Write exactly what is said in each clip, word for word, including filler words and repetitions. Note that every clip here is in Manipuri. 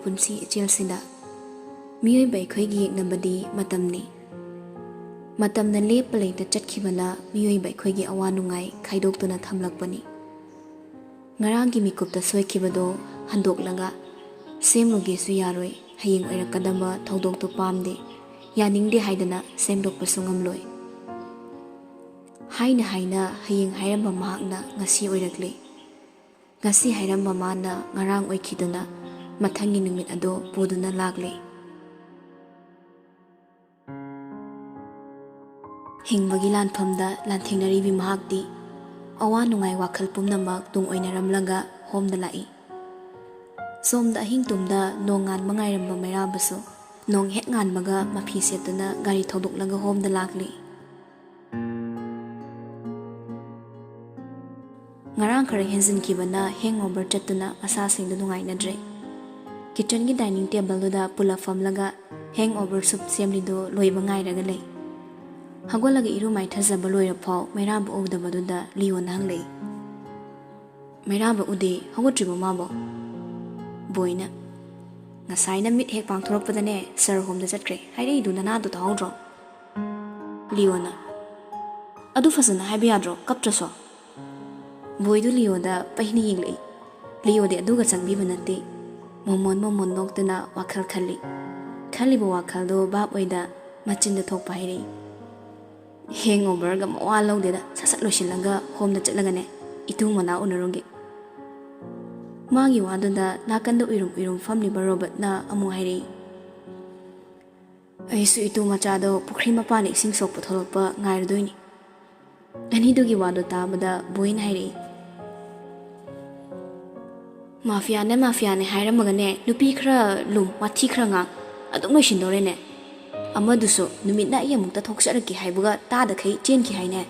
ꯄꯨꯟꯁꯤ ꯏꯆꯦꯜꯁꯤꯗ ꯃꯤꯑꯣꯏꯕ ꯑꯩꯈꯣꯏꯒꯤ ꯌꯦꯛꯅꯕꯗꯤ ꯃꯇꯝꯅꯤ꯫ ꯃꯇꯝꯅ ꯂꯦꯞꯄ ꯂꯩꯇ ꯆꯠꯈꯤꯕꯅ ꯃꯤꯑꯣꯏꯕ ꯑꯩꯈꯣꯏꯒꯤ ꯑꯋꯥ ꯅꯨꯡꯉꯥꯏ ꯈꯥꯏꯗꯣꯛꯇꯨꯅ ꯊꯝꯂꯛꯄꯅꯤ꯫ ꯉꯔꯥꯡꯒꯤ ꯃꯤꯀꯨꯞꯇ ꯁꯣꯏꯈꯤꯕꯗꯣ ꯍꯟꯗꯣꯛꯂꯒ ꯁꯦꯝꯂꯨꯒꯦꯁꯨ ꯌꯥꯔꯣꯏ, ꯍꯌꯦꯡ ꯑꯣꯏꯔꯛꯀꯗꯕ ꯊꯧꯗꯣꯛꯇꯨ ꯄꯥꯝꯗꯦ, ꯌꯥꯅꯤꯡꯗꯦ ꯍꯥꯏꯗꯅ ꯁꯦꯝꯗꯣꯛꯄꯁꯨ ꯉꯝꯂꯣꯏ꯫ ꯍꯥꯏꯅ ꯍꯥꯏꯅ ꯍꯌꯦꯡ ꯍꯥꯏꯔꯝꯕ ꯃꯍꯥꯛꯅ ꯉꯁꯤ ꯑꯣꯏꯔꯛꯂꯦ꯫ ꯉꯁꯤ ꯍꯥꯏꯔꯝꯕ ꯃꯥꯅ ꯉꯔꯥꯡ ꯑꯣꯏꯈꯤꯗꯨꯅ ꯃꯊꯪꯒꯤ ꯅꯨꯃꯤꯠ ꯑꯗꯨ ꯄꯨꯗꯨꯅ ꯂꯥꯛꯂꯦ꯫ ꯍꯤꯡꯕꯒꯤ ꯂꯥꯟꯐꯝꯗ ꯂꯥꯟꯊꯦꯡꯅꯔꯤꯕꯤ ꯃꯍꯥꯛꯇꯤ ꯑꯋꯥ ꯅꯨꯡꯉꯥꯏ ꯋꯥꯈꯜ ꯄꯨꯝꯅꯃꯛ ꯇꯨꯡ ꯑꯣꯏꯅꯔꯝꯂꯒ ꯍꯣꯝꯗ ꯂꯥꯛꯏ꯫ ꯁꯣꯝꯗ ꯑꯍꯤꯡ ꯇꯨꯝꯗ ꯅꯣꯡ ꯉꯥꯟꯕ ꯉꯥꯏꯔꯝꯕ ꯃꯩꯔꯥꯕꯁꯨ ꯅꯣꯡ ꯍꯦꯛ ꯉꯥꯟꯕꯒ ꯃꯐꯤ ꯁꯦꯠꯇꯨꯅ ꯒꯥꯔꯤ ꯊꯧꯗꯣꯛꯂꯒ ꯍꯣꯝꯗ ꯂꯥꯛꯂꯤ꯫ ꯉꯔꯥꯡ ꯈꯔ ꯍꯦꯟꯖꯤꯟꯈꯤꯕꯅ hangover ꯆꯠꯇꯨꯅ ꯃꯁꯥꯁꯤꯡꯗꯨ ꯅꯨꯡꯉꯥꯏꯅꯗ꯭ꯔꯦ꯫ Kitchenꯒꯤ dining tableꯗꯨꯗ ꯄꯨꯂꯞ ꯐꯝꯂꯒ hangover soup ꯁꯦꯝꯂꯤꯗꯨ ꯂꯣꯏꯕ ꯉꯥꯏꯔꯒ ꯂꯩ꯫ ꯍꯧꯒꯠꯂꯒ ꯏꯔꯨ ꯃꯥꯏꯊꯖꯕ ꯂꯣꯏꯔꯐꯥꯎ ꯃꯩꯔꯥꯕ ꯎꯗꯕꯗꯨꯗ ꯂꯤꯌꯣꯅ ꯍꯪꯂꯛꯏ, "ꯃꯩꯔꯥꯕ ꯎꯗꯦ, ꯍꯧꯒꯠꯇ꯭ꯔꯤꯕꯣ ꯃꯥꯕꯣ?" ꯕꯣꯏꯅ, "ꯉꯁꯥꯏꯅ ꯃꯤꯠ ꯍꯦꯛ ꯄꯥꯡꯊꯣꯔꯛꯄꯗꯅꯦ sir ꯍꯣꯝꯗ ꯆꯠꯈ꯭ꯔꯦ ꯍꯥꯏꯔꯛꯏꯗꯨ ꯅꯅꯥꯗꯣ ꯇꯥꯍꯧꯗ꯭ꯔꯣ?" ꯂꯤꯌꯣꯅ, "ꯑꯗꯨ ꯐꯖꯅ ꯍꯥꯏꯕ ꯌꯥꯗ꯭ꯔꯣ, ꯀꯞꯇ꯭ꯔꯁꯨ?" ꯕꯣꯏꯗꯨ ꯂꯤꯌꯣꯗ ꯄꯩꯅ ꯌꯦꯡꯂꯛꯏ꯫ ꯂꯤꯌꯣꯗꯤ ꯑꯗꯨꯒ ꯆꯪꯕꯤꯕ ꯅꯠꯇꯦ꯫ ꯃꯣꯃꯣꯟ ꯃꯣꯃꯣꯟ ꯅꯣꯛꯇꯨꯅ ꯋꯥꯈꯜ ꯈꯜꯂꯤ꯫ ꯈꯜꯂꯤꯕ ꯋꯥꯈꯜꯗꯨ ꯚꯥꯞ ꯑꯣꯏꯗ ꯃꯆꯤꯟꯗ ꯊꯣꯛꯄ ꯍꯥꯏꯔꯛꯏ, "Hangoverꯒ ꯃꯋꯥ ꯂꯧꯗꯦꯗ, ꯁꯠ ꯁꯠ ꯂꯣꯏꯁꯤꯜꯂꯒ ꯍꯣꯝꯗ ꯆꯠꯂꯒꯅꯦ ꯏꯇꯨ ꯃꯅꯥ ꯎꯅꯔꯨꯒꯦ꯫" ꯃꯥꯒꯤ ꯋꯥꯗꯨꯗ ꯅꯥꯀꯟꯗ ꯎꯏꯔꯨꯝ ꯎꯏꯔꯨꯝ ꯐꯝꯂꯤꯕ ꯔꯣꯕꯔꯠꯅ ꯑꯃꯨꯛ ꯍꯥꯏꯔꯛꯏ, "ꯑꯩꯁꯨ ꯏꯇꯨ ꯃꯆꯥꯗꯣ ꯄꯨꯈ꯭ꯔꯤ ꯃꯄꯥꯟꯗ ꯏꯁꯤꯡ ꯁꯣꯛꯄ ꯊꯣꯛꯂꯛꯄ ꯉꯥꯏꯔꯨꯗꯣꯏꯅꯤ꯫" ꯑꯅꯤꯗꯨꯒꯤ ꯋꯥꯗꯣ ꯇꯥꯕꯗ ꯕꯣꯏꯅ ꯍꯥꯏꯔꯛꯏ, "ꯃꯥꯐꯤꯌꯥꯅꯦ ꯃꯥꯐꯤꯌꯥꯅꯦ ꯍꯥꯏꯔꯝꯃꯒꯅꯦ ꯅꯨꯄꯤ ꯈꯔ ꯂꯨꯝ ꯋꯥꯊꯤ ꯈꯔ ꯉꯥꯡ ꯑꯗꯨꯝ ꯂꯣꯏꯁꯤꯟꯗꯧꯔꯦꯅꯦ꯫ ꯑꯃꯗꯨꯁꯨ ꯅꯨꯃꯤꯠꯅ ꯑꯩ ꯑꯃꯨꯛꯇ ꯊꯣꯛꯆꯔꯛꯀꯦ ꯍꯥꯏꯕꯒ ꯇꯥꯗꯈꯩ ꯆꯦꯟꯈꯤ ꯍꯥꯏꯅꯦ꯫"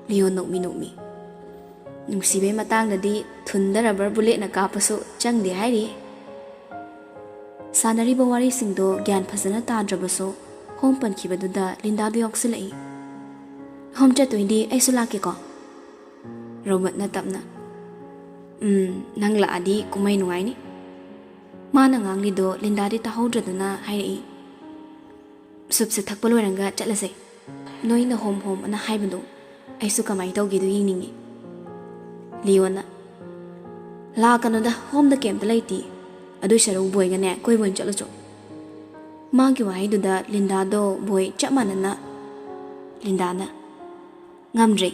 ꯂꯤꯌꯣ ꯅꯣꯛꯃꯤ ꯅꯣꯛꯃꯤ, "ꯅꯨꯡꯁꯤꯕꯩ ꯃꯇꯥꯡꯗꯗꯤ ꯊꯨꯟꯗ rubber bulletꯅ ꯀꯥꯞꯄꯁꯨ ꯆꯪꯗꯦ ꯍꯥꯏꯔꯤ꯫" ꯁꯥꯟꯅꯔꯤꯕ ꯋꯥꯔꯤꯁꯤꯡꯗꯣ ꯒ꯭ꯌꯥꯟ ꯐꯖꯅ ꯇꯥꯗ꯭ꯔꯕꯁꯨ ꯍꯣꯝ ꯄꯟꯈꯤꯕꯗꯨꯗ ꯂꯤꯟꯗꯥꯗꯨ ꯌꯥꯎꯁꯤꯜꯂꯛꯏ꯫ "ꯍꯣꯝ ꯆꯠꯇꯣꯏꯗꯤ ꯑꯩꯁꯨ ꯂꯥꯛꯀꯦꯀꯣ꯫" ꯔꯣꯕꯔꯠꯅ ꯇꯞꯅ, "ꯎꯝ, ꯅꯪ ꯂꯥꯛꯑꯗꯤ ꯀꯨꯝꯍꯩ ꯅꯨꯡꯉꯥꯏꯅꯤ꯫" ꯃꯥꯅ ꯉꯥꯡꯂꯤꯗꯣ ꯂꯤꯟꯗꯥꯗꯤ ꯇꯥꯍꯧꯗ꯭ꯔꯗꯨꯅ ꯍꯥꯏꯔꯛꯏ, "ꯁꯨꯞꯁꯦ ꯊꯛꯄ ꯂꯣꯏꯔꯒ ꯆꯠꯂꯁꯦ꯫ ꯅꯣꯏꯅ ꯍꯣꯝ ꯍꯣꯝ ꯑꯅ ꯍꯥꯏꯕꯗꯣ ꯑꯩꯁꯨ ꯀꯃꯥꯏꯅ ꯇꯧꯒꯦꯗꯣ ꯌꯦꯡꯅꯤꯡꯉꯤ꯫" ꯂꯤꯌꯣꯅ, "ꯂꯥꯛꯀꯅꯨꯗ, ꯍꯣꯝꯗ ꯀꯩꯝꯇ ꯂꯩꯇꯦ꯫ ꯑꯗꯨꯏ ꯁꯔꯨꯛ ꯕꯣꯏꯒꯅꯦ ꯀꯣꯏꯕ ꯑꯣꯏꯅ ꯆꯠꯂꯨꯆꯣ꯫" ꯃꯥꯒꯤ ꯋꯥꯍꯩꯗꯨꯗ ꯂꯤꯟꯗꯥꯗꯣ ꯕꯣꯏ ꯆꯞ ꯃꯥꯟꯅꯅ, ꯂꯤꯟꯗꯥꯅ, "ꯉꯝꯗ꯭ꯔꯦ꯫"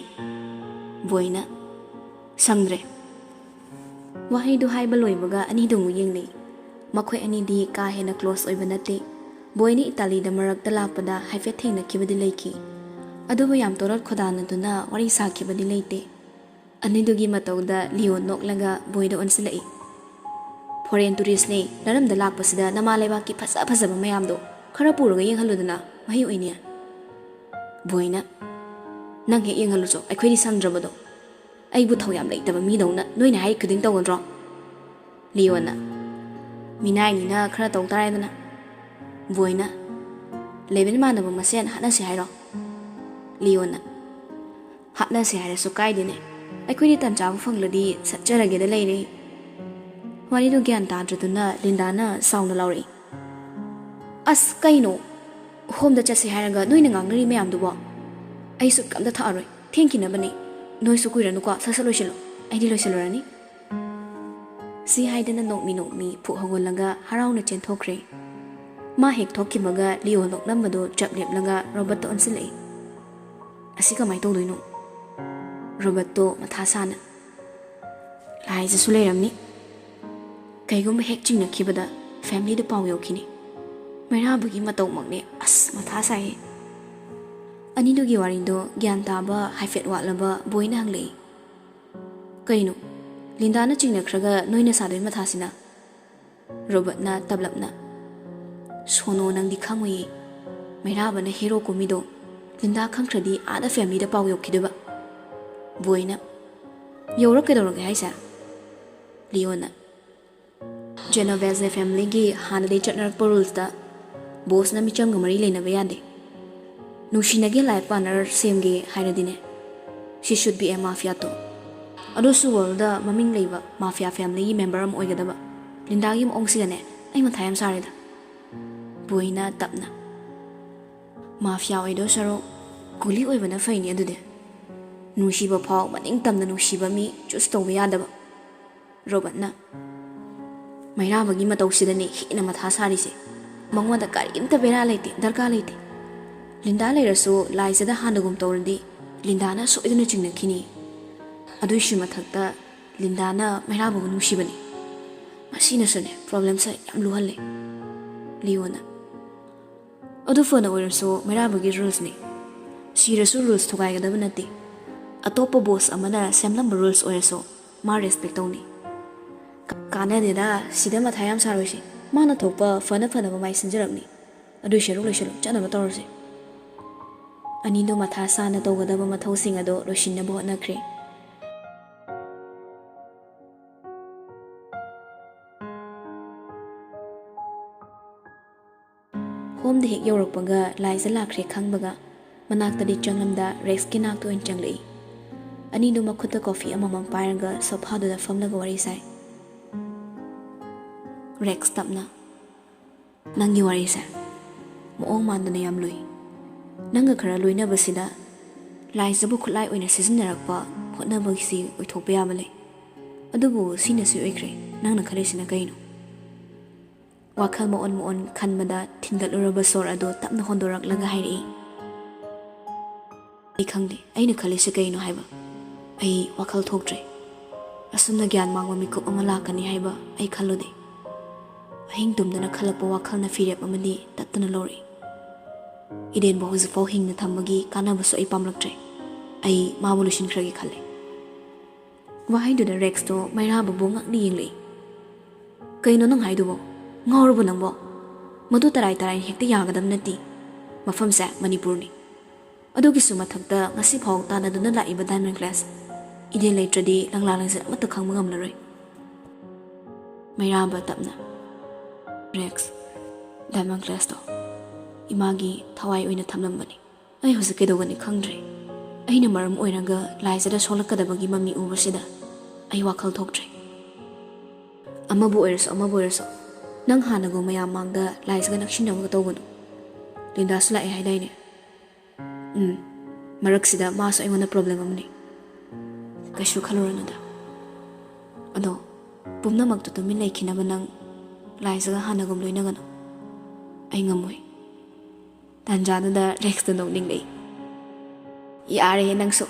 ꯕꯣꯏꯅ, "ꯁꯪꯗ꯭ꯔꯦ꯫" ꯋꯥꯍꯩꯗꯨ ꯍꯥꯏꯕ ꯂꯣꯏꯕꯒ ꯑꯅꯤꯗꯨ ꯑꯃꯨꯛ ꯌꯦꯡꯅꯩ꯫ ꯃꯈꯣꯏ ꯑꯅꯤꯗꯤ ꯀꯥ ꯍꯦꯟꯅ ꯀ꯭ꯂꯣꯁ ꯑꯣꯏꯕ ꯅꯠꯇꯦ꯫ ꯕꯣꯏꯅ ꯏꯇꯥꯂꯤꯗ ꯃꯔꯛꯇ ꯂꯥꯛꯄꯗ ꯍꯥꯏꯐꯦꯠ ꯊꯦꯡꯅꯈꯤꯕꯗꯤ ꯂꯩꯈꯤ꯫ ꯑꯗꯨꯕꯨ ꯌꯥꯝ ꯇꯣꯔꯠ ꯈꯣꯗꯥꯅꯗꯨꯅ ꯋꯥꯔꯤ ꯁꯥꯈꯤꯕꯗꯤ ꯂꯩꯇꯦ꯫ ꯑꯅꯤꯗꯨꯒꯤ ꯃꯇꯧꯗ ꯂꯤꯌꯣ ꯅꯣꯛꯂꯒ ꯕꯣꯏꯗ ꯑꯣꯟꯁꯤꯜꯂꯛꯏ꯫ "ꯐꯣꯔꯦꯟ ꯇꯨꯔꯤꯁꯅꯦ, ꯅꯔꯝꯗ ꯂꯥꯛꯄꯁꯤꯗ ꯅꯃꯥ ꯂꯩꯕꯥꯛꯀꯤ ꯐꯖ ꯐꯖꯕ ꯃꯌꯥꯝꯗꯣ ꯈꯔ ꯄꯨꯔꯒ ꯌꯦꯡꯍꯜꯂꯨꯗꯅ, ꯃꯍꯩ ꯑꯣꯏꯅꯤ꯫" ꯕꯣꯏꯅ, "ꯅꯪ ꯍꯦꯛ ꯌꯦꯡꯍꯜꯂꯨꯆꯣ, ꯑꯩꯈꯣꯏꯗꯤ ꯁꯪꯗ꯭ꯔꯕꯗꯣ꯫ ꯑꯩꯕꯨ ꯊꯧ ꯌꯥꯝ ꯂꯩꯇꯕ ꯃꯤꯗꯧꯅ ꯅꯣꯏꯅ ꯍꯥꯏ ꯈꯨꯗꯤꯡ ꯇꯧꯒꯗ꯭ꯔꯣ?" ꯂꯤꯌꯣꯅ, "ꯃꯤꯅꯥꯏꯅꯤꯅ ꯈꯔ ꯇꯧ ꯇꯥꯔꯦꯗꯅ꯫" ꯕꯣꯏꯅ, "ꯂꯦꯚꯦꯜ ꯃꯥꯟꯅꯕ ꯃꯁꯦꯟ ꯍꯥꯠꯅꯁꯤ ꯍꯥꯏꯔꯣ?" ꯂꯤꯌꯣꯅ, "ꯍꯥꯠꯅꯁꯤ ꯍꯥꯏꯔꯁꯨ ꯀꯥꯏꯗꯦꯅꯦ, ꯑꯩꯈꯣꯏꯗꯤ ꯇꯟ ꯆꯥꯕ ꯐꯪꯂꯗꯤ ꯁꯠꯆꯔꯒꯦꯗ ꯂꯩꯔꯦ꯫" ꯋꯥꯔꯤꯗꯨ ꯒ꯭ꯌꯥꯟ ꯇꯥꯗ꯭ꯔꯗꯨꯅ ꯂꯤꯟꯗꯥꯅ ꯁꯥꯎꯅ ꯂꯥꯎꯔꯛꯏ, "ꯑꯁ, ꯀꯩꯅꯣ? ꯍꯣꯝꯗ ꯆꯠꯁꯦ ꯍꯥꯏꯔꯒ ꯅꯣꯏꯅ ꯉꯥꯡꯅꯔꯤ ꯃꯌꯥꯝꯗꯨꯕꯣ? ꯑꯩ ꯁꯨꯛ ꯀꯝꯇ ꯊꯛꯑꯔꯣꯏ, ꯊꯦꯡꯈꯤꯅꯕꯅꯦ꯫ ꯅꯣꯏꯁꯨ ꯀꯨꯏꯔꯅꯨꯀꯣ, ꯁꯠ ꯁꯠ ꯂꯣꯏꯁꯤꯜꯂꯣ, ꯑꯩꯗꯤ ꯂꯣꯏꯁꯤꯜꯂꯨꯔꯅꯤ꯫" ꯁꯤ ꯍꯥꯏꯗꯅ ꯅꯣꯛꯃꯤ ꯅꯣꯛꯃꯤ ꯐꯨꯛ ꯍꯧꯒꯠꯂꯒ ꯍꯔꯥꯎꯅ ꯆꯦꯟꯊꯣꯛꯈ꯭ꯔꯦ꯫ ꯃꯥ ꯍꯦꯛ ꯊꯣꯛꯈꯤꯕꯒ ꯂꯤꯌꯣ ꯅꯣꯛꯂꯝꯕꯗꯨ ꯆꯞ ꯂꯦꯞꯂꯒ ꯔꯣꯕꯔꯠꯇ ꯑꯣꯟꯁꯤꯜꯂꯛꯏ꯫ "ꯑꯁꯤ ꯀꯃꯥꯏꯅ ꯇꯧꯗꯣꯏꯅꯣ?" ꯔꯣꯕꯔꯠꯇꯣ ꯃꯊꯥ ꯁꯥꯅ, "ꯂꯥꯏꯁꯤꯁꯨ ꯂꯩꯔꯝꯅꯤ꯫ ꯀꯩꯒꯨꯝꯕ ꯍꯦꯛ ꯆꯤꯡꯅꯈꯤꯕꯗ ꯐꯦꯃꯤꯂꯤꯗ ꯄꯥꯎ ꯌꯧꯈꯤꯅꯤ꯫ ꯃꯩꯔꯥꯕꯒꯤ ꯃꯇꯧꯃꯛꯅꯦ꯫ ꯑꯁ, ꯃꯊꯥ ꯁꯥꯏꯌꯦ꯫" ꯑꯅꯤꯗꯨꯒꯤ ꯋꯥꯔꯤꯗꯣ ꯒ꯭ꯌꯥꯟ ꯇꯥꯕ ꯍꯥꯏꯐꯦꯠ ꯋꯥꯠꯂꯕ ꯕꯣꯏꯅ ꯍꯪꯂꯛꯏ, "ꯀꯩꯅꯣ, ꯂꯤꯟꯗꯥꯅ ꯆꯤꯡꯅꯈ꯭ꯔꯒ ꯅꯣꯏꯅ ꯁꯥꯗꯣꯏ ꯃꯊꯥꯁꯤꯅ?" ꯔꯣꯕꯔꯠꯅ ꯇꯞꯂꯞꯅ, "ꯁꯣꯅꯣ, ꯅꯪꯗꯤ ꯈꯪꯉꯣꯏꯌꯦ꯫ ꯃꯩꯔꯥꯕꯅ ꯍꯦꯔꯣ ꯀꯨꯝꯃꯤꯗꯣ ꯂꯤꯟꯗꯥ ꯈꯪꯈ꯭ꯔꯗꯤ ꯑꯥꯗ ꯐꯦꯃꯤꯂꯤꯗ ꯄꯥꯎ ꯌꯧꯈꯤꯗꯣꯏꯕ꯫" ꯕꯣꯏꯅ, "ꯌꯧꯔ ꯀꯩꯗꯧꯔꯒꯦ ꯍꯥꯏꯁꯦ?" ꯂꯤꯌꯣꯅ, "ꯖꯦꯅꯣꯚꯦꯖ ꯐꯦꯃꯤꯂꯤꯒꯤ ꯍꯥꯟꯅꯗꯒꯤ ꯆꯠꯅꯔꯛꯄ ꯔꯨꯜꯁꯇ ꯕꯣꯁꯅ ꯃꯤꯆꯝꯒ ꯃꯔꯤ ꯂꯩꯅꯕ ꯌꯥꯗꯦ꯫ ꯅꯨꯡꯁꯤꯅꯒꯦ ꯂꯥꯏꯐ ꯄꯥꯔꯠꯅꯔ ꯁꯦꯝꯒꯦ ꯍꯥꯏꯔꯗꯤꯅꯦ, she should be a mafia too꯫ ꯑꯗꯨꯁꯨ ꯋꯥꯔꯜꯗ ꯃꯃꯤꯡ ꯂꯩꯕ ꯃꯥꯐꯤꯌꯥ ꯐꯦꯃꯤꯂꯤꯒꯤ ꯃꯦꯝꯕꯔ ꯑꯃ ꯑꯣꯏꯒꯗꯕ꯫ ꯂꯤꯟꯗꯥꯒꯤ ꯃꯑꯣꯡꯁꯤꯒꯅꯦ ꯑꯩ ꯃꯊꯥ ꯌꯥꯝ ꯁꯥꯔꯦꯗ꯫ ꯕꯣꯏꯅ ꯇꯞꯅ, "ꯃꯥꯐꯤꯌꯥ ꯑꯣꯏꯗꯧ ꯁꯔꯨꯛ ꯀꯨꯂꯤ ꯑꯣꯏꯕꯅ ꯐꯩꯅꯦ ꯑꯗꯨꯗꯤ꯫ ꯅꯨꯡꯁꯤꯕ ꯐꯥꯎ ꯃꯅꯤꯡ ꯇꯝꯅ ꯅꯨꯡꯁꯤꯕ ꯃꯤ ꯆꯨꯁ ꯇꯧꯕ ꯌꯥꯗꯕ"꯫ ꯔꯣꯕꯔꯠꯅ, "ꯃꯩꯔꯥꯕꯒꯤ ꯃꯇꯧꯁꯤꯗꯅꯦ ꯍꯦꯟꯅ ꯃꯊꯥ ꯁꯥꯔꯤꯁꯦ꯫ ꯃꯉꯣꯟꯗ ꯀꯔꯤꯝꯇ ꯕꯦꯔꯥ ꯂꯩꯇꯦ, ꯗꯔꯀꯥꯔ ꯂꯩꯇꯦ꯫ ꯂꯤꯟꯗꯥ ꯂꯩꯔꯁꯨ ꯂꯥꯏꯖꯗ ꯍꯥꯟꯅꯒꯨꯝ ꯇꯧꯔꯗꯤ ꯂꯤꯟꯗꯥꯅ ꯁꯣꯏꯗꯅ ꯆꯤꯡꯅꯈꯤꯅꯤ꯫ ꯑꯗꯨꯏꯁꯨ ꯃꯊꯛꯇ ꯂꯤꯟꯗꯥꯅ ꯃꯩꯔꯥꯕꯕꯨ ꯅꯨꯡꯁꯤꯕꯅꯤ꯫ ꯃꯁꯤꯅꯁꯨꯅꯦ ꯄ꯭ꯔꯣꯕ꯭ꯂꯦꯝꯁꯦ ꯌꯥꯝ ꯂꯨꯍꯜꯂꯦ"꯫ ꯂꯤꯌꯣꯅ, "ꯑꯗꯨ ꯐꯅ ꯑꯣꯏꯔꯁꯨ ꯃꯩꯔꯥꯕꯒꯤ ꯔꯨꯜꯁꯅꯤ꯫ ꯁꯤꯔꯁꯨ ꯔꯨꯜꯁ ꯊꯨꯒꯥꯏꯒꯗꯕ ꯅꯠꯇꯦ꯫ ꯑꯇꯣꯞꯄ ꯕꯣꯁ ꯑꯃꯅ ꯁꯦꯝꯂꯝꯕ ꯔꯨꯜꯁ ꯑꯣꯏꯔꯁꯨ ꯃꯥ ꯔꯦꯁꯄꯦꯛ ꯇꯧꯅꯤ"꯫ "ꯀꯥꯟꯅꯗꯦꯗ, ꯁꯤꯗ ꯃꯊꯥ ꯌꯥꯝ ꯁꯥꯔꯣꯏꯁꯤ꯫ ꯃꯥꯅ ꯊꯣꯛꯄ ꯐꯅ ꯐꯅꯕ ꯃꯥꯏ ꯁꯤꯟꯖꯔꯛꯅꯤ꯫ ꯑꯗꯨꯏ ꯁꯔꯨꯛ ꯂꯣꯏꯁꯤꯜꯂꯣ, ꯆꯠꯅꯕ ꯇꯧꯔꯁꯤ"꯫ ꯑꯅꯤꯗꯣ ꯃꯊꯥ ꯁꯥꯅ ꯇꯧꯒꯗꯕ ꯃꯊꯧꯁꯤꯡ ꯑꯗꯣ ꯂꯣꯏꯁꯤꯟꯅꯕ ꯍꯣꯠꯅꯈ꯭ꯔꯦ꯫ ꯍꯣꯝꯗ ꯍꯦꯛ ꯌꯧꯔꯛꯄꯒ ꯂꯥꯏꯖ ꯂꯥꯛꯈ꯭ꯔꯦ ꯈꯪꯕꯒ ꯃꯅꯥꯛꯇꯗꯤ ꯆꯪꯂꯝꯗ ꯔꯦꯛꯁꯀꯤ ꯅꯥꯛꯇ ꯑꯣꯏꯅ ꯆꯪꯂꯛꯏ꯫ ꯑꯅꯤꯗꯨ ꯃꯈꯨꯠꯇ ꯀꯣꯐꯤ ꯑꯃꯃꯝ ꯄꯥꯏꯔꯒ ꯁꯣꯐꯥꯗꯨꯗ ꯐꯝꯂꯒ ꯋꯥꯔꯤ ꯁꯥꯏ꯫ ꯔꯦꯛꯁ ꯇꯞꯅ, "ꯅꯪꯒꯤ ꯋꯥꯔꯤꯁꯦ ꯃꯑꯣꯡ ꯃꯥꯟꯗꯅ ꯌꯥꯝ ꯂꯨꯏ꯫ ꯅꯪꯒ ꯈꯔ ꯂꯣꯏꯅꯕꯁꯤꯗ ꯂꯥꯏꯖꯕꯨ ꯈꯨꯠꯂꯥꯏ ꯑꯣꯏꯅ ꯁꯤꯖꯤꯟꯅꯔꯛꯄ ꯍꯣꯠꯅꯕꯒꯤꯁꯤ ꯑꯣꯏꯊꯣꯛꯄ ꯌꯥꯕ ꯂꯩ꯫ ꯑꯗꯨꯕꯨ ꯁꯤꯅꯁꯨ ꯑꯣꯏꯈ꯭ꯔꯦ, ꯅꯪꯅ ꯈꯜꯂꯤꯁꯤꯅ ꯀꯩꯅꯣ?" ꯋꯥꯈꯜ ꯃꯑꯣꯟ ꯃꯑꯣꯟ ꯈꯟꯕꯗ ꯊꯤꯟꯒꯠꯂꯨꯔꯕ ꯁꯣꯔ ꯑꯗꯨ ꯇꯞꯅ ꯍꯣꯟꯗꯣꯔꯛꯂꯒ ꯍꯥꯏꯔꯛꯏ, "ꯑꯩ ꯈꯪꯗꯦ ꯑꯩꯅ ꯈꯜꯂꯤꯁꯤ ꯀꯩꯅꯣ ꯍꯥꯏꯕ꯫ ꯑꯩ ꯋꯥꯈꯜ ꯊꯣꯛꯇ꯭ꯔꯦ꯫ ꯑꯁꯨꯝꯅ ꯒ꯭ꯌꯥꯟ ꯃꯥꯡꯕ ꯃꯤꯀꯨꯞ ꯑꯃ ꯂꯥꯛꯀꯅꯤ ꯍꯥꯏꯕ ꯑꯩ ꯈꯜꯂꯨꯗꯦ꯫ ꯑꯍꯤꯡ ꯇꯨꯝꯗꯅ ꯈꯜꯂꯛꯄ ꯋꯥꯈꯜꯅ ꯐꯤꯔꯦꯞ ꯑꯃꯗꯤ ꯇꯠꯇꯅ ꯂꯧꯔꯛꯏ꯫ ꯏꯗꯦꯟꯕꯨ ꯍꯧꯖꯤꯛꯐꯥꯎ ꯍꯤꯡꯅ ꯊꯝꯕꯒꯤ ꯀꯥꯟꯅꯕꯁꯨ ꯑꯩ ꯄꯥꯝꯂꯛꯇ꯭ꯔꯦ꯫ ꯑꯩ ꯃꯥꯕꯨ ꯂꯣꯏꯁꯤꯟꯈ꯭ꯔꯒꯦ ꯈꯜꯂꯦ"꯫ ꯋꯥꯍꯩꯗꯨꯗ ꯔꯦꯛꯁꯇꯣ ꯃꯩꯔꯥꯕꯕꯨ ꯉꯛꯅ ꯌꯦꯡꯂꯛꯏ꯫ "ꯀꯩꯅꯣ ꯅꯪ ꯍꯥꯏꯗꯨꯕꯣ? ꯉꯥꯎꯔꯕꯣ ꯅꯪꯕꯣ? ꯃꯗꯨ ꯇꯔꯥꯏ ꯇꯔꯥꯏꯅ ꯍꯦꯛꯇ ꯌꯥꯒꯗꯕ ꯅꯠꯇꯦ꯫ ꯃꯐꯝꯁꯦ ꯃꯅꯤꯄꯨꯔꯅꯤ꯫ ꯑꯗꯨꯒꯤꯁꯨ ꯃꯊꯛꯇ ꯉꯁꯤꯐꯥꯎ ꯇꯥꯟꯅꯗꯨꯅ ꯂꯥꯛꯏꯕ ꯗꯥꯏꯃꯟ ꯀ꯭ꯂꯦꯁ ꯏꯗꯦꯟ ꯂꯩꯇ꯭ꯔꯗꯤ ꯂꯪꯂꯥ ꯂꯪꯖꯠ ꯑꯃꯠꯇ ꯈꯪꯕ ꯉꯝꯂꯔꯣꯏ"꯫ ꯃꯩꯔꯥꯕ ꯇꯞꯅ, "ꯔꯦꯛꯁ, ꯗꯥꯏꯃꯟ ꯀ꯭ꯂꯦꯁꯇꯣ ꯏꯃꯥꯒꯤ ꯊꯋꯥꯏ ꯑꯣꯏꯅ ꯊꯝꯂꯝꯕꯅꯤ꯫ ꯑꯩ ꯍꯧꯖꯤꯛ ꯀꯩꯗꯧꯒꯅꯤ ꯈꯪꯗ꯭ꯔꯦ꯫ ꯑꯩꯅ ꯃꯔꯝ ꯑꯣꯏꯔꯒ ꯂꯥꯏꯖꯗ ꯁꯣꯛꯂꯛꯀꯗꯕꯒꯤ ꯃꯃꯤ ꯎꯕꯁꯤꯗ ꯑꯩ ꯋꯥꯈꯜ ꯊꯣꯛꯇ꯭ꯔꯦ"꯫ ꯑꯃꯕꯨ ꯑꯣꯏꯔꯁꯨ, ꯑꯃꯕꯨ ꯑꯣꯏꯔꯁꯨ, ꯅꯪ ꯍꯥꯟꯅꯒꯨꯝ ꯃꯌꯥꯝ ꯃꯥꯡꯗ ꯂꯥꯏꯖꯒ ꯅꯛꯁꯤꯟꯅꯕꯒ ꯇꯧꯒꯅꯨ꯫ ꯂꯤꯟꯗꯥꯁꯨ ꯂꯥꯛꯑꯦ ꯍꯥꯏꯗꯥꯏꯅꯦ? ꯎꯝ, ꯃꯔꯛꯁꯤꯗ ꯃꯥꯁꯨ ꯑꯩꯉꯣꯟꯗ ꯄ꯭ꯔꯣꯕ꯭ꯂꯦꯝ ꯑꯃꯅꯤ꯫ ꯀꯩꯁꯨ ꯈꯜꯂꯨꯔꯅꯨꯗ꯫ ꯑꯗꯣ ꯄꯨꯝꯅꯃꯛꯇꯨ ꯇꯨꯃꯤꯟ ꯂꯩꯈꯤꯅꯕ ꯅꯪ ꯂꯥꯏꯖꯒ ꯍꯥꯟꯅꯒꯨꯝ ꯂꯣꯏꯅꯒꯅꯨ꯫ ꯑꯩ ꯉꯝꯃꯣꯏ꯫ ꯇꯥꯟꯖꯥꯗꯨꯗ ꯔꯦꯛꯁꯇ ꯅꯣꯛꯅꯤꯡꯂꯛꯏ꯫ "ꯌꯥꯔꯦꯍꯦ ꯅꯪꯁꯨ꯫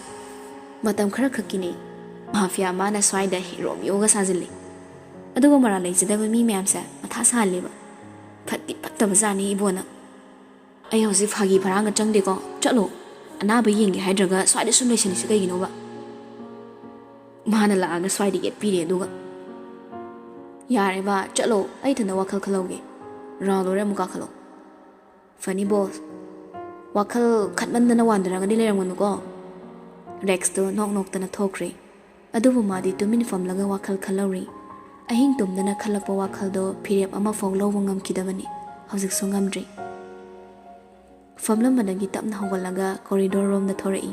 ꯃꯇꯝ ꯈꯔ ꯈꯛꯀꯤꯅꯤ꯫ ꯃꯥꯐꯤꯌꯥ ꯃꯥꯅ ꯁ꯭ꯋꯥꯏꯗ ꯔꯣꯃꯤꯌꯣꯒ ꯁꯥꯖꯤꯜꯂꯤ꯫ ꯑꯗꯨꯒ ꯃꯔꯥꯜ ꯂꯩꯖꯗꯕ ꯃꯤ ꯃꯌꯥꯝꯁꯦ ꯃꯊꯥ ꯁꯥꯍꯜꯂꯤꯕ꯫ ꯐꯠꯇꯤ ꯐꯠꯇꯕ ꯖꯥꯠꯅꯤ ꯏꯕꯣꯅ꯫ ꯑꯩ ꯍꯧꯖꯤꯛ ꯐꯥꯒꯤ ꯐꯔꯥꯡꯒ ꯆꯪꯗꯦꯀꯣ꯫ ꯆꯠꯂꯣ꯫ ꯑꯅꯥꯕ ꯌꯦꯡꯒꯦ ꯍꯥꯏꯗ꯭ꯔꯒ ꯁ꯭ꯋꯥꯏꯗ ꯁꯨꯝ ꯂꯩꯁꯜꯂꯤꯁꯤ ꯀꯩꯒꯤꯅꯣꯕ?" ꯃꯥꯅ ꯂꯥꯛꯑꯒ ꯁ꯭ꯋꯥꯏꯗ ꯌꯦꯠꯄꯤꯔꯦ ꯑꯗꯨꯒ꯫ "ꯌꯥꯔꯦ ꯕꯥ, ꯆꯠꯂꯣ꯫ ꯑꯩ ꯏꯊꯟꯗ ꯋꯥꯈꯜ ꯈꯜꯍꯧꯒꯦ꯫ ꯔꯥꯎꯟ ꯂꯣꯏꯔ ꯑꯃꯨꯛ ꯀꯥꯈꯠꯂꯣ꯫ ꯐꯅꯤ ꯕꯣꯁ꯫ ꯋꯥꯈꯜ ꯈꯟꯃꯟꯗꯅ ꯋꯥꯟꯗꯔꯒꯗꯤ ꯂꯩꯔꯝꯒꯅꯨꯀꯣ꯫" ꯔꯦꯛꯁꯇꯣ ꯅꯣꯛ ꯅꯣꯛꯇꯅ ꯊꯣꯛꯈ꯭ꯔꯦ꯫ ꯑꯗꯨꯕꯨ ꯃꯥꯗꯤ ꯇꯨꯃꯤꯟ ꯐꯝꯂꯒ ꯋꯥꯈꯜ ꯈꯜꯍꯧꯔꯤ꯫ ꯑꯍꯤꯡ ꯇꯨꯝꯗꯅ ꯈꯜꯂꯛꯄ ꯋꯥꯈꯜꯗꯣ ꯐꯤꯔꯦꯞ ꯑꯃꯐꯥꯎ ꯂꯧꯕ ꯉꯝꯈꯤꯗꯕꯅꯤ꯫ ꯍꯧꯖꯤꯛꯁꯨ ꯉꯝꯗ꯭ꯔꯤ꯫ ꯐꯝꯂꯝꯕꯗꯒꯤ ꯇꯞꯅ ꯍꯧꯒꯠꯂꯒ ꯀꯣꯔꯤꯗꯣꯔ ꯔꯣꯝꯗ ꯊꯣꯔꯛꯏ꯫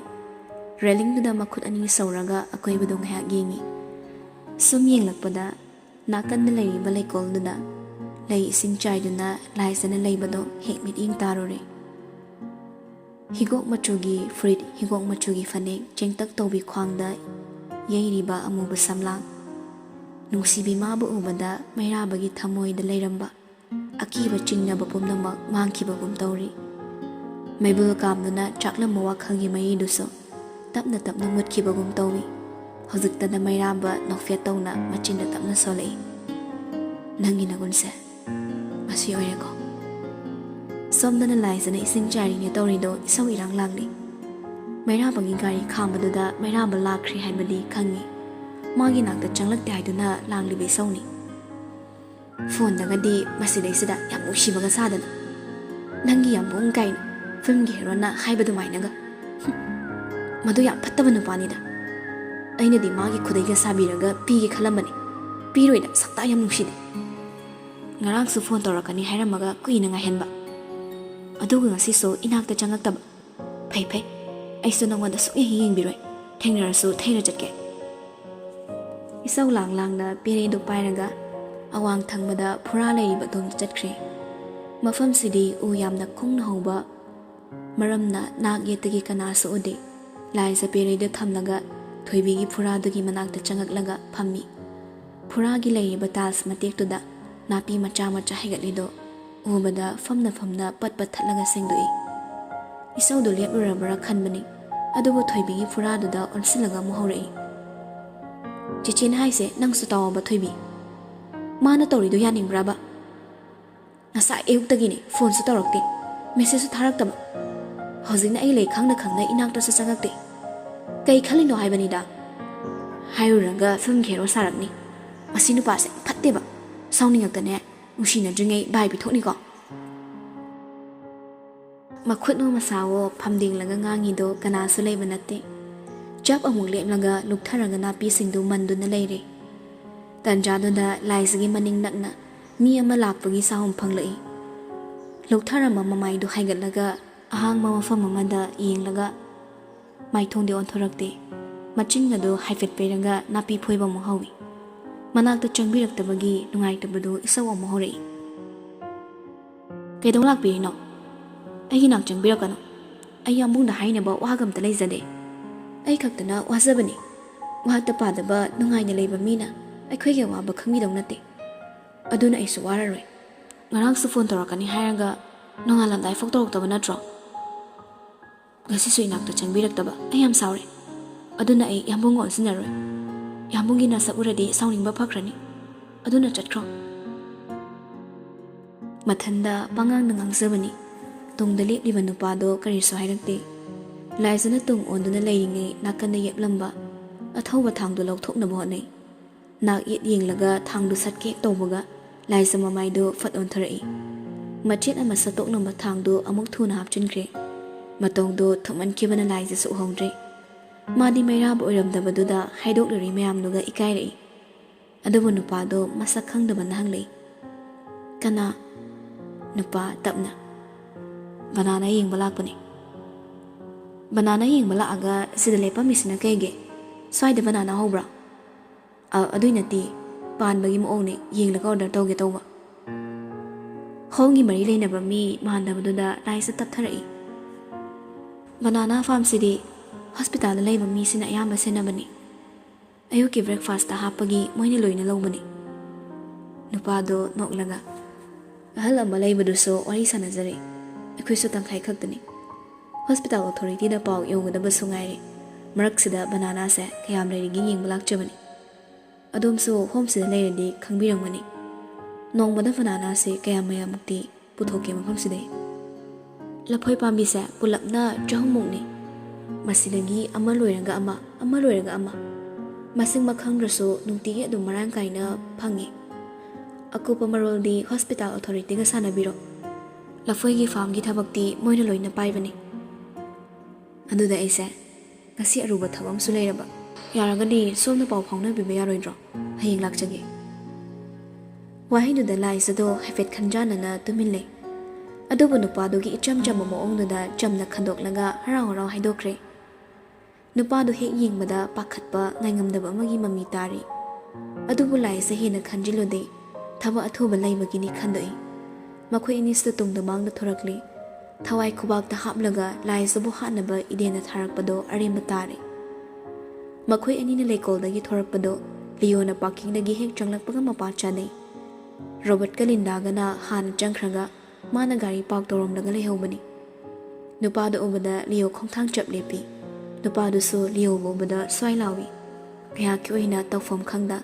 ꯔꯦꯂꯤꯡꯗꯨꯗ ꯃꯈꯨꯠ ꯑꯅꯤ ꯁꯧꯔꯒ ꯑꯀꯣꯏꯕꯗꯣ ꯉꯥꯏꯍꯥꯛ ꯌꯦꯡꯉꯤ꯫ ꯁꯨꯝ ꯌꯦꯡꯂꯛꯄꯗ ꯅꯥꯀꯟꯗ ꯂꯩꯔꯤꯕ ꯂꯩꯀꯣꯜꯗꯨꯗ ꯂꯩ ꯏꯁꯤꯡ ꯆꯥꯏꯗꯨꯅ ꯂꯥꯏꯖꯅ ꯂꯩꯕꯗꯣ ꯍꯦꯛ ꯃꯤꯠꯌꯦꯡ ꯇꯥꯔꯨꯔꯦ꯫ ꯍꯤꯒꯣꯛ ꯃꯆꯨꯒꯤ ꯐꯨꯔꯤꯠ, ꯍꯤꯒꯣꯛ ꯃꯆꯨꯒꯤ ꯐꯅꯦꯛ, ꯆꯦꯡꯇꯛ ꯇꯧꯕꯤ ꯈ꯭ꯋꯥꯡꯗ ꯌꯩꯔꯤꯕ ꯑꯃꯨꯕ ꯁꯝꯂꯥꯡ꯫ ꯅꯨꯡꯁꯤꯕꯤ ꯃꯥꯕꯨ ꯎꯕꯗ ꯃꯩꯔꯥꯕꯒꯤ ꯊꯃꯣꯏꯗ ꯂꯩꯔꯝꯕ ꯑꯀꯤꯕ ꯆꯤꯡꯅꯕ ꯄꯨꯝꯅꯃꯛ ꯃꯥꯡꯈꯤꯕꯒꯨꯝ ꯇꯧꯔꯤ꯫ ꯃꯩꯕꯨꯜ ꯀꯥꯝꯗꯨꯅ ꯆꯥꯛꯂꯝꯕ ꯋꯥꯈꯜꯒꯤ ꯃꯩꯗꯨꯁꯨ ꯇꯞꯅ ꯇꯞꯅ ꯃꯨꯠꯈꯤꯕꯒꯨꯝ ꯇꯧꯏ꯫ ꯍꯧꯖꯤꯛꯇꯗ ꯃꯩꯔꯥꯕ ꯅꯣꯛꯐꯦꯠ ꯇꯧꯅ ꯃꯆꯤꯟꯗ ꯇꯞꯅ ꯁꯣꯜꯂꯛꯏ꯫ "ꯅꯪꯒꯤ ꯅꯒꯨꯟꯁꯦ ꯃꯁꯤ ꯑꯣꯏꯔꯦꯀꯣ꯫" ꯁꯣꯝꯗꯅ ꯂꯥꯏꯖꯅ ꯏꯁꯤꯡ ꯆꯥꯏꯔꯤꯅꯦ ꯇꯧꯔꯤꯗꯣ ꯏꯁꯧ ꯏꯔꯥꯡ ꯂꯥꯡꯂꯤ꯫ ꯃꯩꯔꯥꯕꯒꯤ ꯒꯥꯔꯤ ꯈꯥꯝꯕꯗꯨꯗ ꯃꯩꯔꯥꯕ ꯂꯥꯛꯈ꯭ꯔꯦ ꯍꯥꯏꯕꯗꯤ ꯈꯪꯉꯤ꯫ ꯃꯥꯒꯤ ꯅꯥꯛꯇ ꯆꯪꯂꯛꯇꯦ ꯍꯥꯏꯗꯨꯅ ꯂꯥꯡꯂꯤꯕ ꯏꯁꯧꯅꯤ꯫ ꯐꯣꯟꯗꯒꯗꯤ ꯃꯁꯤꯗꯩꯁꯤꯗ ꯌꯥꯝ ꯅꯨꯡꯁꯤꯕꯒ ꯁꯥꯗꯅ, "ꯅꯪꯒꯤ ꯌꯥꯝꯕꯨꯡ" ꯀꯥꯏꯅ ꯐꯤꯂꯝꯒꯤ ꯍꯦꯔꯣꯅ ꯍꯥꯏꯕ ꯑꯗꯨꯃꯥꯏꯅꯒ꯫ ꯍꯨꯝ, ꯃꯗꯨ ꯌꯥꯝ ꯐꯠꯇꯕ ꯅꯨꯄꯥꯅꯤꯗ꯫ ꯑꯩꯅꯗꯤ ꯃꯥꯒꯤ ꯈꯨꯗꯩꯒ ꯁꯥꯕꯤꯔꯒ ꯄꯤꯒꯦ ꯈꯜꯂꯝꯕꯅꯤ꯫ ꯄꯤꯔꯣꯏꯗ, ꯁꯛꯇꯥ ꯌꯥꯝ ꯅꯨꯡꯁꯤꯗꯦ꯫ ꯉꯔꯥꯡꯁꯨ ꯐꯣꯟ ꯇꯧꯔꯛꯀꯅꯤ ꯍꯥꯏꯔꯝꯃꯒ ꯀꯨꯏꯅ ꯉꯥꯏꯍꯟꯕ꯫ ꯑꯗꯨꯒ ꯉꯁꯤꯁꯨ ꯏꯅꯥꯛꯇ ꯆꯪꯉꯛꯇꯕ꯫ ꯐꯩ ꯐꯩ, ꯑꯩꯁꯨ ꯅꯉꯣꯟꯗ ꯁꯨꯛꯌꯦꯡ ꯌꯦꯡꯕꯤꯔꯣꯏ꯫ ꯊꯦꯡꯅꯔꯁꯨ ꯊꯩꯔ ꯆꯠꯀꯦ꯫ ꯏꯁꯧ ꯂꯥꯡ ꯂꯥꯡꯅ ꯄꯦꯔꯦꯗꯨ ꯄꯥꯏꯔꯒ ꯑꯋꯥꯡ ꯊꯪꯕꯗ ꯐꯨꯔꯥ ꯂꯩꯔꯤꯕ ꯑꯗꯣꯝꯗ ꯆꯠꯈ꯭ꯔꯦ꯫ ꯃꯐꯝꯁꯤꯗꯤ ꯎ ꯌꯥꯝꯅ ꯈꯣꯡꯅ ꯍꯧꯕ ꯃꯔꯝꯅ ꯅꯥꯛ ꯌꯦꯠꯇꯒꯤ ꯀꯅꯥꯁꯨ ꯎꯗꯦ꯫ ꯂꯥꯏꯖ ꯄꯦꯔꯩꯗꯨ ꯊꯝꯂꯒ ꯊꯣꯏꯕꯤꯒꯤ ꯐꯨꯔꯥꯗꯨꯒꯤ ꯃꯅꯥꯛꯇ ꯆꯪꯉꯛꯂꯒ ꯐꯝꯃꯤ꯫ ꯐꯨꯔꯥꯒꯤ ꯂꯩꯔꯤꯕ ꯇꯥꯏꯜꯁ ꯃꯇꯦꯛꯇꯨꯗ ꯅꯥꯄꯤ ꯃꯆꯥ ꯃꯆꯥ ꯍꯩꯒꯠꯂꯤꯗꯣ ꯎꯕꯗ ꯐꯝꯅ ꯐꯝꯅ ꯄꯠ ꯄꯠ ꯊꯠꯂꯒ ꯁꯦꯡꯗꯣꯛꯏ꯫ ꯏꯁꯧꯗꯨ ꯂꯦꯞꯂꯨꯔꯕ꯭ꯔꯥ ꯈꯟꯕꯅꯤ, ꯑꯗꯨꯕꯨ ꯊꯣꯏꯕꯤꯒꯤ ꯐꯨꯔꯥꯗꯨꯗ ꯑꯣꯟꯁꯤꯜꯂꯒ ꯑꯃꯨꯛ ꯍꯧꯔꯛꯏ꯫ "ꯆꯦꯆꯦꯅ ꯍꯥꯏꯁꯦ ꯅꯪꯁꯨ ꯇꯥꯎꯑꯣꯕ ꯊꯣꯏꯕꯤ꯫ ꯃꯥꯅ ꯇꯧꯔꯤꯗꯣ ꯌꯥꯅꯤꯡꯕ꯭ꯔꯥꯕ? ꯉꯁꯥꯏ ꯑꯌꯨꯛꯇꯒꯤꯅꯦ, ꯐꯣꯟꯁꯨ ꯇꯧꯔꯛꯇꯦ, ꯃꯦꯁꯦꯖꯁꯨ ꯊꯥꯔꯛꯇꯕ꯫ ꯍꯧꯖꯤꯛꯅ ꯑꯩ ꯂꯩ ꯈꯪꯅ ꯈꯪꯅ ꯏꯅꯥꯛꯇꯁꯨ ꯆꯪꯉꯛꯇꯦ꯫ ꯀꯩ ꯈꯜꯂꯤꯅꯣ ꯍꯥꯏꯕꯅꯤꯗ?" ꯍꯥꯏꯔꯨꯔꯒ ꯐꯤꯂꯝ ꯍꯦꯔꯣ ꯁꯥꯔꯛꯅꯤ꯫ ꯃꯁꯤ ꯅꯨꯄꯥꯁꯦ ꯐꯠꯇꯦꯕ꯫ ꯁꯥꯎꯅꯤꯡꯉꯛꯇꯅꯦ ꯅꯨꯡꯁꯤꯅꯗ꯭ꯔꯤꯉꯩ ꯚꯥꯏ ꯄꯤꯊꯣꯛꯅꯤꯀꯣ꯫ ꯃꯈꯨꯠꯅꯣ ꯃꯁꯥꯋꯣ ꯐꯝꯗꯦꯡꯂꯒ ꯉꯥꯡꯉꯤꯗꯣ ꯀꯅꯥꯁꯨ ꯂꯩꯕ ꯅꯠꯇꯦ꯫ ꯆꯞ ꯑꯃꯨꯛ ꯂꯦꯞꯂꯒ ꯂꯨꯛꯊꯔꯒ ꯅꯥꯄꯤꯁꯤꯡꯗꯨ ꯃꯟꯗꯨꯅ ꯂꯩꯔꯦ꯫ ꯇꯟꯖꯥꯗꯨꯗ ꯂꯥꯏꯖꯒꯤ ꯃꯅꯤꯡ ꯅꯛꯅ ꯃꯤ ꯑꯃ ꯂꯥꯛꯄꯒꯤ ꯁꯥꯍꯨꯝ ꯐꯪꯂꯛꯏ꯫ ꯂꯨꯛꯊꯔꯝꯕ ꯃꯃꯥꯏꯗꯨ ꯍꯥꯏꯒꯠꯂꯒ ꯑꯍꯥꯡꯕ ꯃꯐꯝ ꯑꯃꯗ ꯌꯦꯡꯂꯒ ꯃꯥꯏꯊꯣꯡꯗꯤ ꯑꯣꯟꯊꯣꯔꯛꯇꯦ꯫ ꯃꯆꯤꯟ ꯑꯗꯨ ꯍꯥꯏꯐꯦꯠ ꯄꯩꯔꯒ ꯅꯥꯄꯤ ꯐꯣꯏꯕ ꯑꯃꯨꯛ ꯍꯧꯏ꯫ ꯃꯅꯥꯛꯇ ꯆꯪꯕꯤꯔꯛꯇꯕꯒꯤ ꯅꯨꯡꯉꯥꯏꯇꯕꯗꯨ ꯏꯁꯧ ꯑꯃꯨꯛ ꯍꯧꯔꯛꯏ꯫ "ꯀꯩꯗꯧ ꯂꯥꯛꯄꯤꯔꯤꯅꯣ? ꯑꯩꯒꯤ ꯅꯥꯛ ꯆꯪꯕꯤꯔꯛꯀꯅꯨ꯫ ꯑꯩ ꯌꯥꯝꯕꯨꯡꯗ ꯍꯥꯏꯅꯕ ꯋꯥꯒ ꯑꯝꯇ ꯂꯩꯖꯗꯦ꯫ ꯑꯩ ꯈꯛꯇꯅ ꯋꯥꯖꯕꯅꯤ꯫ ꯋꯥꯠꯇ ꯄꯥꯗꯕ ꯅꯨꯡꯉꯥꯏꯅ ꯂꯩꯕ ꯃꯤꯅ ꯑꯩꯈꯣꯏꯒꯤ ꯑꯋꯥꯕ ꯈꯪꯕꯤꯗꯧ ꯅꯠꯇꯦ꯫ ꯑꯗꯨꯅ ꯑꯩꯁꯨ ꯋꯥꯔꯔꯣꯏ꯫ ꯉꯔꯥꯡꯁꯨ ꯐꯣꯟ ꯇꯧꯔꯛꯀꯅꯤ ꯍꯥꯏꯔꯒ ꯅꯣꯡꯉꯥꯜꯂꯝꯗꯥꯏ ꯐꯥꯎ ꯇꯧꯔꯛꯇꯕ ꯅꯠꯇ꯭ꯔꯣ? ꯉꯁꯤꯁꯨ ꯏꯅꯥꯛꯇ ꯆꯪꯕꯤꯔꯛꯇꯕ꯫ ꯑꯩ ꯌꯥꯝ ꯁꯥꯎꯔꯦ꯫ ꯑꯗꯨꯅ ꯑꯩ ꯌꯥꯝꯕꯨꯡ ꯑꯣꯟꯁꯤꯟꯅꯔꯣꯏ꯫ ꯌꯥꯝꯕꯨꯡꯒꯤ ꯅꯁꯛ ꯎꯔꯗꯤ ꯁꯥꯎꯅꯤꯡꯕ ꯐꯈ꯭ꯔꯅꯤ꯫ ꯑꯗꯨꯅ ꯆꯠꯈ꯭ꯔꯣ꯫" ꯃꯊꯟꯗ ꯄꯉꯥꯡꯗ ꯉꯥꯡꯖꯕꯅꯤ꯫ ꯇꯨꯡꯗ ꯂꯦꯞꯂꯤꯕ ꯅꯨꯄꯥꯗꯣ ꯀꯔꯤꯁꯨ ꯍꯥꯏꯔꯛꯇꯦ꯫ ꯂꯥꯏꯖꯅ ꯇꯨꯡ ꯑꯣꯟꯗꯨꯅ ꯂꯩꯔꯤꯉꯩ ꯅꯥꯀꯟꯗ ꯌꯦꯞꯂꯝꯕ ꯑꯊꯧꯕ ꯊꯥꯡꯗꯨ ꯂꯧꯊꯣꯛꯅꯕ ꯍꯣꯠꯅꯩ꯫ ꯅꯥꯛ ꯌꯦꯠ ꯌꯦꯡꯂꯒ ꯊꯥꯡꯗꯨ ꯁꯠꯀꯦ ꯇꯧꯕꯒ ꯂꯥꯏꯖ ꯃꯃꯥꯏꯗꯨ ꯐꯠ ꯑꯣꯟꯊꯣꯔꯛꯏ꯫ ꯃꯆꯦꯠ ꯑꯃ ꯁꯠꯇꯣꯛꯅꯕ ꯊꯥꯡꯗꯨ ꯑꯃꯨꯛ ꯊꯨꯅ ꯍꯥꯞꯆꯤꯟꯈ꯭ꯔꯦ꯫ ꯃꯇꯧꯗꯨ ꯊꯨꯃꯟꯈꯤꯕꯅ ꯂꯥꯏꯖꯁꯨ ꯎꯍꯧꯗ꯭ꯔꯦ꯫ ꯃꯥꯗꯤ ꯃꯩꯔꯥꯕ ꯑꯣꯏꯔꯝꯗꯕꯗꯨꯗ ꯍꯥꯏꯗꯣꯛꯂꯨꯔꯤ ꯃꯌꯥꯝꯗꯨꯒ ꯏꯀꯥꯏꯔꯛꯏ꯫ ꯑꯗꯨꯕꯨ ꯅꯨꯄꯥꯗꯣ ꯃꯁꯛ ꯈꯪꯗꯕꯅ ꯍꯪꯂꯛꯏ, "ꯀꯅꯥ?" ꯅꯨꯄꯥ ꯇꯞꯅ, "ꯕꯅꯥꯅ ꯌꯦꯡꯕ ꯂꯥꯛꯄꯅꯤ꯫" "ꯕꯅꯥꯅ ꯌꯦꯡꯕ ꯂꯥꯛꯑꯒ ꯁꯤꯗ ꯂꯦꯞꯄꯝꯃꯤꯁꯤꯅ ꯀꯩꯒꯤ? ꯁ꯭ꯋꯥꯏꯗ ꯕꯅꯥꯅ ꯍꯧꯕ꯭ꯔꯥ?" "ꯑ, ꯑꯗꯨꯏ ꯅꯠꯇꯦ, ꯄꯥꯟꯕꯒꯤ ꯃꯑꯣꯡꯅꯦ, ꯌꯦꯡꯂꯒ ꯑꯣꯔꯗꯔ ꯇꯧꯒꯦ ꯇꯧꯕ꯫ ꯍꯣꯝꯒꯤ ꯃꯔꯤ ꯂꯩꯅꯕ ꯃꯤ ꯃꯥꯟꯗꯕꯗꯨꯗ ꯂꯥꯏꯁꯇ ꯇꯞꯊꯔꯛꯏ꯫ ꯕꯅꯥꯅꯥ ꯐꯥꯔꯝꯁꯤꯗꯤ ꯍꯣꯁꯄꯤꯇꯥꯜꯗ ꯂꯩꯕ ꯃꯤꯁꯤꯅ ꯑꯌꯥꯝꯕ ꯁꯦꯟꯅꯕꯅꯤ꯫ ꯑꯌꯨꯛꯀꯤ ꯕ꯭ꯔꯦꯛꯐꯥꯁꯇ ꯍꯥꯞꯄꯒꯤ ꯃꯣꯏꯅ ꯂꯣꯏꯅ ꯂꯧꯕꯅꯤ꯫ ꯅꯨꯄꯥꯗꯣ ꯅꯣꯛꯂꯒ, ꯑꯍꯜ ꯑꯃ ꯂꯩꯕꯗꯨꯁꯨ ꯋꯥꯔꯤ ꯁꯥꯟꯅꯖꯔꯦ꯫ ꯑꯩꯈꯣꯏꯁꯨ ꯇꯪꯈꯥꯏ ꯈꯛꯇꯅꯤ꯫ ꯍꯣꯁꯄꯤꯇꯥꯜ ꯑꯣꯊꯣꯔꯤꯇꯤꯗ ꯄꯥꯎ ꯌꯧꯒꯗꯕꯁꯨ ꯉꯥꯏꯔꯦ꯫ ꯃꯔꯛꯁꯤꯗ ꯕꯅꯥꯅꯥꯁꯦ ꯀꯌꯥꯝ ꯂꯩꯔꯤꯒꯦ ꯌꯦꯡꯕ ꯂꯥꯛꯆꯕꯅꯤ꯫ ꯑꯗꯣꯝꯁꯨ ꯍꯣꯝꯁꯤꯗ ꯂꯩꯔꯗꯤ ꯈꯪꯕꯤꯔꯝꯒꯅꯤ꯫ ꯅꯣꯡꯃꯗ ꯕꯅꯥꯅꯥꯁꯦ ꯀꯌꯥꯝ ꯃꯌꯥꯝꯃꯨꯛꯇꯤ ꯄꯨꯊꯣꯛꯀꯦ ꯃꯐꯝꯁꯤꯗꯩ? ꯂꯐꯣꯏ ꯄꯥꯝꯕꯤꯁꯦ ꯄꯨꯂꯞꯅ ꯆꯍꯨꯝꯃꯨꯛꯅꯤ꯫ ꯃꯁꯤꯗꯒꯤ ꯑꯃ ꯂꯣꯏꯔꯒ ꯑꯃ, ꯑꯃ ꯂꯣꯏꯔꯒ ꯑꯃ꯫ ꯃꯁꯤꯡ ꯃꯈꯪꯗ꯭ꯔꯁꯨ ꯅꯨꯡꯇꯤꯒꯤ ꯑꯗꯨꯝ ꯃꯔꯥꯡ ꯀꯥꯏꯅ ꯐꯪꯉꯤ꯫ ꯑꯀꯨꯞꯄ ꯃꯔꯣꯜꯗꯤ ꯍꯣꯁꯄꯤꯇꯥꯜ ꯑꯣꯊꯣꯔꯤꯇꯤꯒ ꯁꯥꯟꯅꯕꯤꯔꯣ꯫ ꯂꯐꯣꯏꯒꯤ ꯐꯥꯔꯝꯒꯤ ꯊꯕꯛꯇꯤ ꯃꯣꯏꯅ ꯂꯣꯏꯅ ꯄꯥꯏꯕꯅꯤ꯫ ꯑꯗꯨꯗ ꯑꯩꯁꯦ ꯉꯁꯤ ꯑꯔꯨꯕ ꯊꯕꯛ ꯑꯃꯁꯨ ꯂꯩꯔꯕ꯫ ꯌꯥꯔꯒꯗꯤ ꯁꯣꯝꯅ ꯄꯥꯎ ꯐꯥꯎꯅꯕꯤꯕ ꯌꯥꯔꯣꯏꯗ꯭ꯔꯣ? ꯍꯌꯦꯡ ꯂꯥꯛꯆꯒꯦ꯫ ꯋꯥꯍꯩꯗꯨꯗ ꯂꯥꯏꯁ ꯑꯗꯣ ꯍꯥꯏꯐꯦꯠ ꯈꯟꯖꯥꯟꯅꯅ ꯇꯨꯃꯤꯟ ꯂꯩ꯫ ꯑꯗꯨꯕꯨ ꯅꯨꯄꯥꯗꯨꯒꯤ ꯏꯆꯝ ꯆꯝꯕ ꯃꯑꯣꯡꯗꯨꯗ ꯆꯝꯅ ꯈꯟꯗꯣꯛꯂꯒ ꯍꯔꯥꯎ ꯍꯔꯥꯎ ꯍꯥꯏꯗꯣꯛꯈ꯭ꯔꯦ꯫ ꯅꯨꯄꯥꯗꯨ ꯍꯦꯛ ꯌꯦꯡꯕꯗ ꯄꯥꯈꯠꯄ, ꯉꯥꯏꯉꯝꯗꯕ ꯑꯃꯒꯤ ꯃꯃꯤ ꯇꯥꯔꯤ꯫ ꯑꯗꯨꯕꯨ ꯂꯥꯏꯁ ꯍꯦꯟꯅ ꯈꯟꯖꯤꯜꯂꯨꯗꯦ꯫ ꯊꯕꯛ ꯑꯊꯨꯕ ꯂꯩꯕꯒꯤꯅꯤ ꯈꯟꯗꯣꯛꯏ꯫ ꯃꯈꯣꯏ ꯑꯅꯤꯁꯤꯗ ꯇꯨꯡꯗ ꯃꯥꯡꯗ ꯊꯣꯔꯛꯂꯤ꯫ ꯊꯋꯥꯏ ꯈꯨꯕꯥꯛꯇ ꯍꯥꯞꯂꯒ ꯂꯥꯏꯁ ꯑꯗꯨꯕꯨ ꯍꯥꯠꯅꯕ ꯏꯗꯦꯟꯅ ꯊꯥꯔꯛꯄꯗꯣ ꯑꯔꯦꯝꯕ ꯇꯥꯔꯦ꯫ ꯃꯈꯣꯏ ꯑꯅꯤꯅ ꯂꯩꯀꯣꯜꯗꯒꯤ ꯊꯣꯔꯛꯄꯗꯣ ꯂꯤꯌꯣꯅ ꯄꯥꯔꯀꯤꯡꯗꯒꯤ ꯍꯦꯛ ꯆꯪꯂꯛꯄꯒ ꯃꯄꯥ ꯆꯥꯅꯩ꯫ ꯔꯣꯕꯔꯠꯀ ꯂꯤꯟꯗꯥꯒꯅ ꯍꯥꯟꯅ ꯆꯪꯈ꯭ꯔꯒ ꯃꯥꯅ ꯒꯥꯔꯤ ꯄꯥꯔꯛ ꯇꯧꯔꯝꯂꯒ ꯂꯩꯍꯧꯕꯅꯤ꯫ ꯅꯨꯄꯥꯗꯨ ꯎꯕꯗ ꯂꯤꯌꯣ ꯈꯣꯡꯊꯥꯡ ꯆꯞ ꯂꯦꯞꯄꯤ꯫ ꯅꯨꯄꯥꯗꯨꯁꯨ ꯂꯤꯌꯣꯕꯨ ꯎꯕꯗ ꯁ꯭ꯋꯥꯏ ꯂꯥꯎꯏ꯫ ꯉꯥꯏꯍꯥꯛꯀꯤ ꯑꯣꯏꯅ ꯇꯧꯐꯝ ꯈꯪꯗ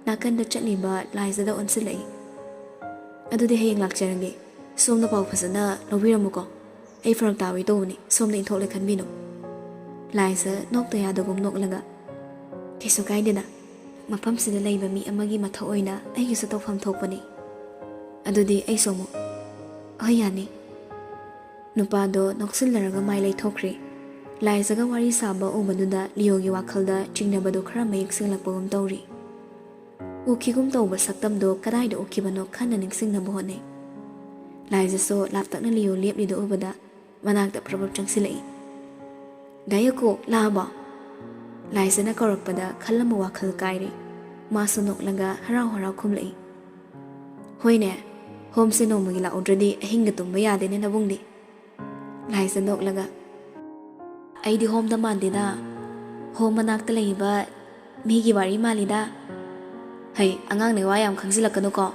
ꯅꯥꯀꯟꯗ ꯆꯠꯂꯤꯕ ꯂꯥꯏꯖꯗ ꯑꯣꯟꯁꯤꯜꯂꯛꯏ꯫ "ꯑꯗꯨꯗꯤ ꯍꯌꯦꯡ ꯂꯥꯛꯆꯔꯒꯦ꯫ ꯁꯣꯝꯅ ꯄꯥꯎ ꯐꯖꯅ ꯂꯧꯕꯤꯔꯝꯃꯨꯀꯣ꯫ ꯑꯩ ꯐꯔꯛ ꯇꯥꯕꯩ ꯇꯧꯕꯅꯤ, ꯁꯣꯝꯅ ꯏꯟꯊꯣꯛꯂꯦ ꯈꯟꯕꯤꯅꯨ꯫" ꯂꯥꯏꯖ ꯅꯣꯛꯇ ꯌꯥꯗꯒꯨꯝ ꯅꯣꯛꯂꯒ, "ꯀꯩꯁꯨ ꯀꯥꯏꯗꯦꯗ, ꯃꯐꯝꯁꯤꯗ ꯂꯩꯕ ꯃꯤ ꯑꯃꯒꯤ ꯃꯊꯧ ꯑꯣꯏꯅ ꯑꯩꯒꯤꯁꯨ ꯇꯧꯐꯝ ꯊꯣꯛꯄꯅꯤ꯫ ꯑꯗꯨꯗꯤ ꯑꯩꯁꯨ ꯑꯃꯨꯛ꯫" "ꯍꯣꯏ, ꯌꯥꯅꯤ꯫" ꯅꯨꯄꯥꯗꯣ ꯅꯣꯛꯁꯤꯜꯂꯔꯒ ꯃꯥꯏ ꯂꯩꯊꯣꯛꯈ꯭ꯔꯦ꯫ ꯂꯥꯏꯖꯒ ꯋꯥꯔꯤ ꯁꯥꯕ ꯎꯕꯗꯨꯗ ꯂꯤꯌꯣꯒꯤ ꯋꯥꯈꯜꯗ ꯆꯤꯡꯅꯕꯗꯨ ꯈꯔ ꯃꯌꯦꯛ ꯁꯦꯡꯂꯛꯄꯒꯨꯝ ꯇꯧꯔꯤ꯫ ꯎꯈꯤꯒꯨꯝ ꯇꯧꯕ ꯁꯛꯇꯝꯗꯣ ꯀꯗꯥꯏꯗ ꯎꯈꯤꯕꯅꯣ ꯈꯟꯅ ꯅꯤꯡꯁꯤꯡꯅꯕ ꯍꯣꯠꯅꯩ꯫ ꯂꯥꯏꯖꯁꯨ ꯂꯥꯞꯇꯛꯅ ꯂꯤꯌꯣ ꯂꯦꯞꯂꯤꯗꯨ ꯎꯕꯗ ꯃꯅꯥꯛꯇ ꯄ꯭ꯔꯞ ꯄ꯭ꯔꯞ ꯆꯪꯁꯤꯜꯂꯛꯏ꯫ "ꯗꯥ ꯌꯥꯀꯣ, ꯂꯥꯛꯑꯕꯣ?" ꯂꯥꯏꯖꯅ ꯀꯧꯔꯛꯄꯗ ꯈꯜꯂꯝꯕ ꯋꯥꯈꯜ ꯀꯥꯏꯔꯦ꯫ ꯃꯥꯁꯨ ꯅꯣꯛꯂꯒ ꯍꯔꯥꯎ ꯍꯔꯥꯎ ꯈꯨꯝꯂꯛꯏ꯫ "ꯍꯣꯏꯅꯦ, ꯍꯣꯝꯁꯦ ꯅꯣꯡꯃꯒꯤ ꯂꯥꯛꯎꯗ꯭ꯔꯗꯤ ꯑꯍꯤꯡꯒ ꯇꯨꯝꯕ ꯌꯥꯗꯦꯅꯦ ꯅꯕꯨꯡꯗꯤ"꯫ ꯂꯥꯏꯖ ꯅꯣꯛꯂꯒ, "ꯑꯩꯗꯤ ꯍꯣꯝꯗ ꯃꯥꯟꯗꯦꯗ, ꯍꯣꯝ ꯃꯅꯥꯛꯇ ꯂꯩꯕ ꯃꯤꯒꯤ ꯋꯥꯔꯤ ꯃꯥꯜꯂꯤꯗ"꯫ "ꯍꯩ, ꯑꯉꯥꯡꯅ ꯋꯥ ꯌꯥꯝ ꯈꯪꯖꯤꯜꯂꯛꯀꯅꯨꯀꯣ꯫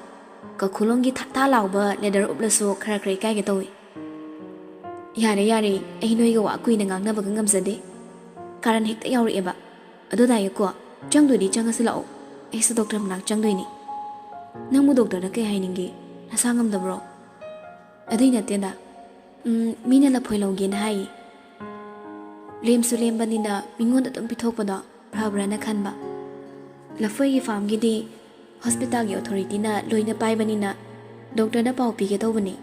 ꯀꯈꯨꯂꯣꯡꯒꯤ ꯊꯥ ꯊꯥ ꯂꯥꯎꯕ ꯂꯦꯗꯔ ꯎꯞꯂꯁꯨ ꯈꯔ ꯈꯔ ꯏꯀꯥꯏꯒꯦ ꯇꯧꯏ"꯫ "ꯌꯥꯔꯦ, ꯌꯥꯔꯦ, ꯑꯩ ꯅꯣꯏꯒ ꯋꯥ ꯀꯨꯏꯅ ꯉꯥꯡꯅꯕꯒ ꯉꯝꯖꯗꯦ꯫ ꯀꯥꯔꯟ ꯍꯦꯛꯇ ꯌꯥꯎꯔꯛꯑꯦꯕ꯫ ꯑꯗꯣ ꯗꯥ ꯌꯥꯀꯣ, ꯆꯪꯗꯣꯏꯗꯤ ꯆꯪꯉꯁꯤ ꯂꯥꯛꯑꯣ꯫ ꯑꯩꯁꯨ ꯗꯣꯛꯇꯔ ꯃꯅꯥꯛ ꯆꯪꯗꯣꯏꯅꯤ"꯫ "ꯅꯪꯕꯨ ꯗꯣꯛꯇꯔꯗ ꯀꯩ ꯍꯥꯏꯅꯤꯡꯒꯦ? ꯅꯁꯥ ꯉꯝꯗꯕ꯭ꯔꯣ?" "ꯑꯗꯨꯏ ꯅꯠꯇꯦꯗ꯫ ꯎꯝ, ꯃꯤꯅ ꯂꯐꯣꯏ ꯂꯧꯒꯦꯅ ꯍꯥꯏꯌꯦ꯫ ꯂꯦꯝꯁꯨ ꯂꯦꯝꯕꯅꯤꯅ ꯃꯤꯉꯣꯟꯗ ꯑꯗꯨꯝ ꯄꯤꯊꯣꯛꯄꯗꯣ ꯐꯕ꯭ꯔꯥꯅ ꯈꯟꯕ꯫ ꯂꯐꯣꯏꯒꯤ ꯐꯥꯝꯒꯤꯗꯤ ꯍꯣꯁꯄꯤꯇꯥꯜꯒꯤ ꯑꯣꯊꯣꯔꯤꯇꯤꯅ ꯂꯣꯏꯅ ꯄꯥꯏꯕꯅꯤꯅ ꯗꯣꯛꯇꯔꯗ ꯄꯥꯎ ꯄꯤꯒꯦ ꯇꯧꯕꯅꯤ꯫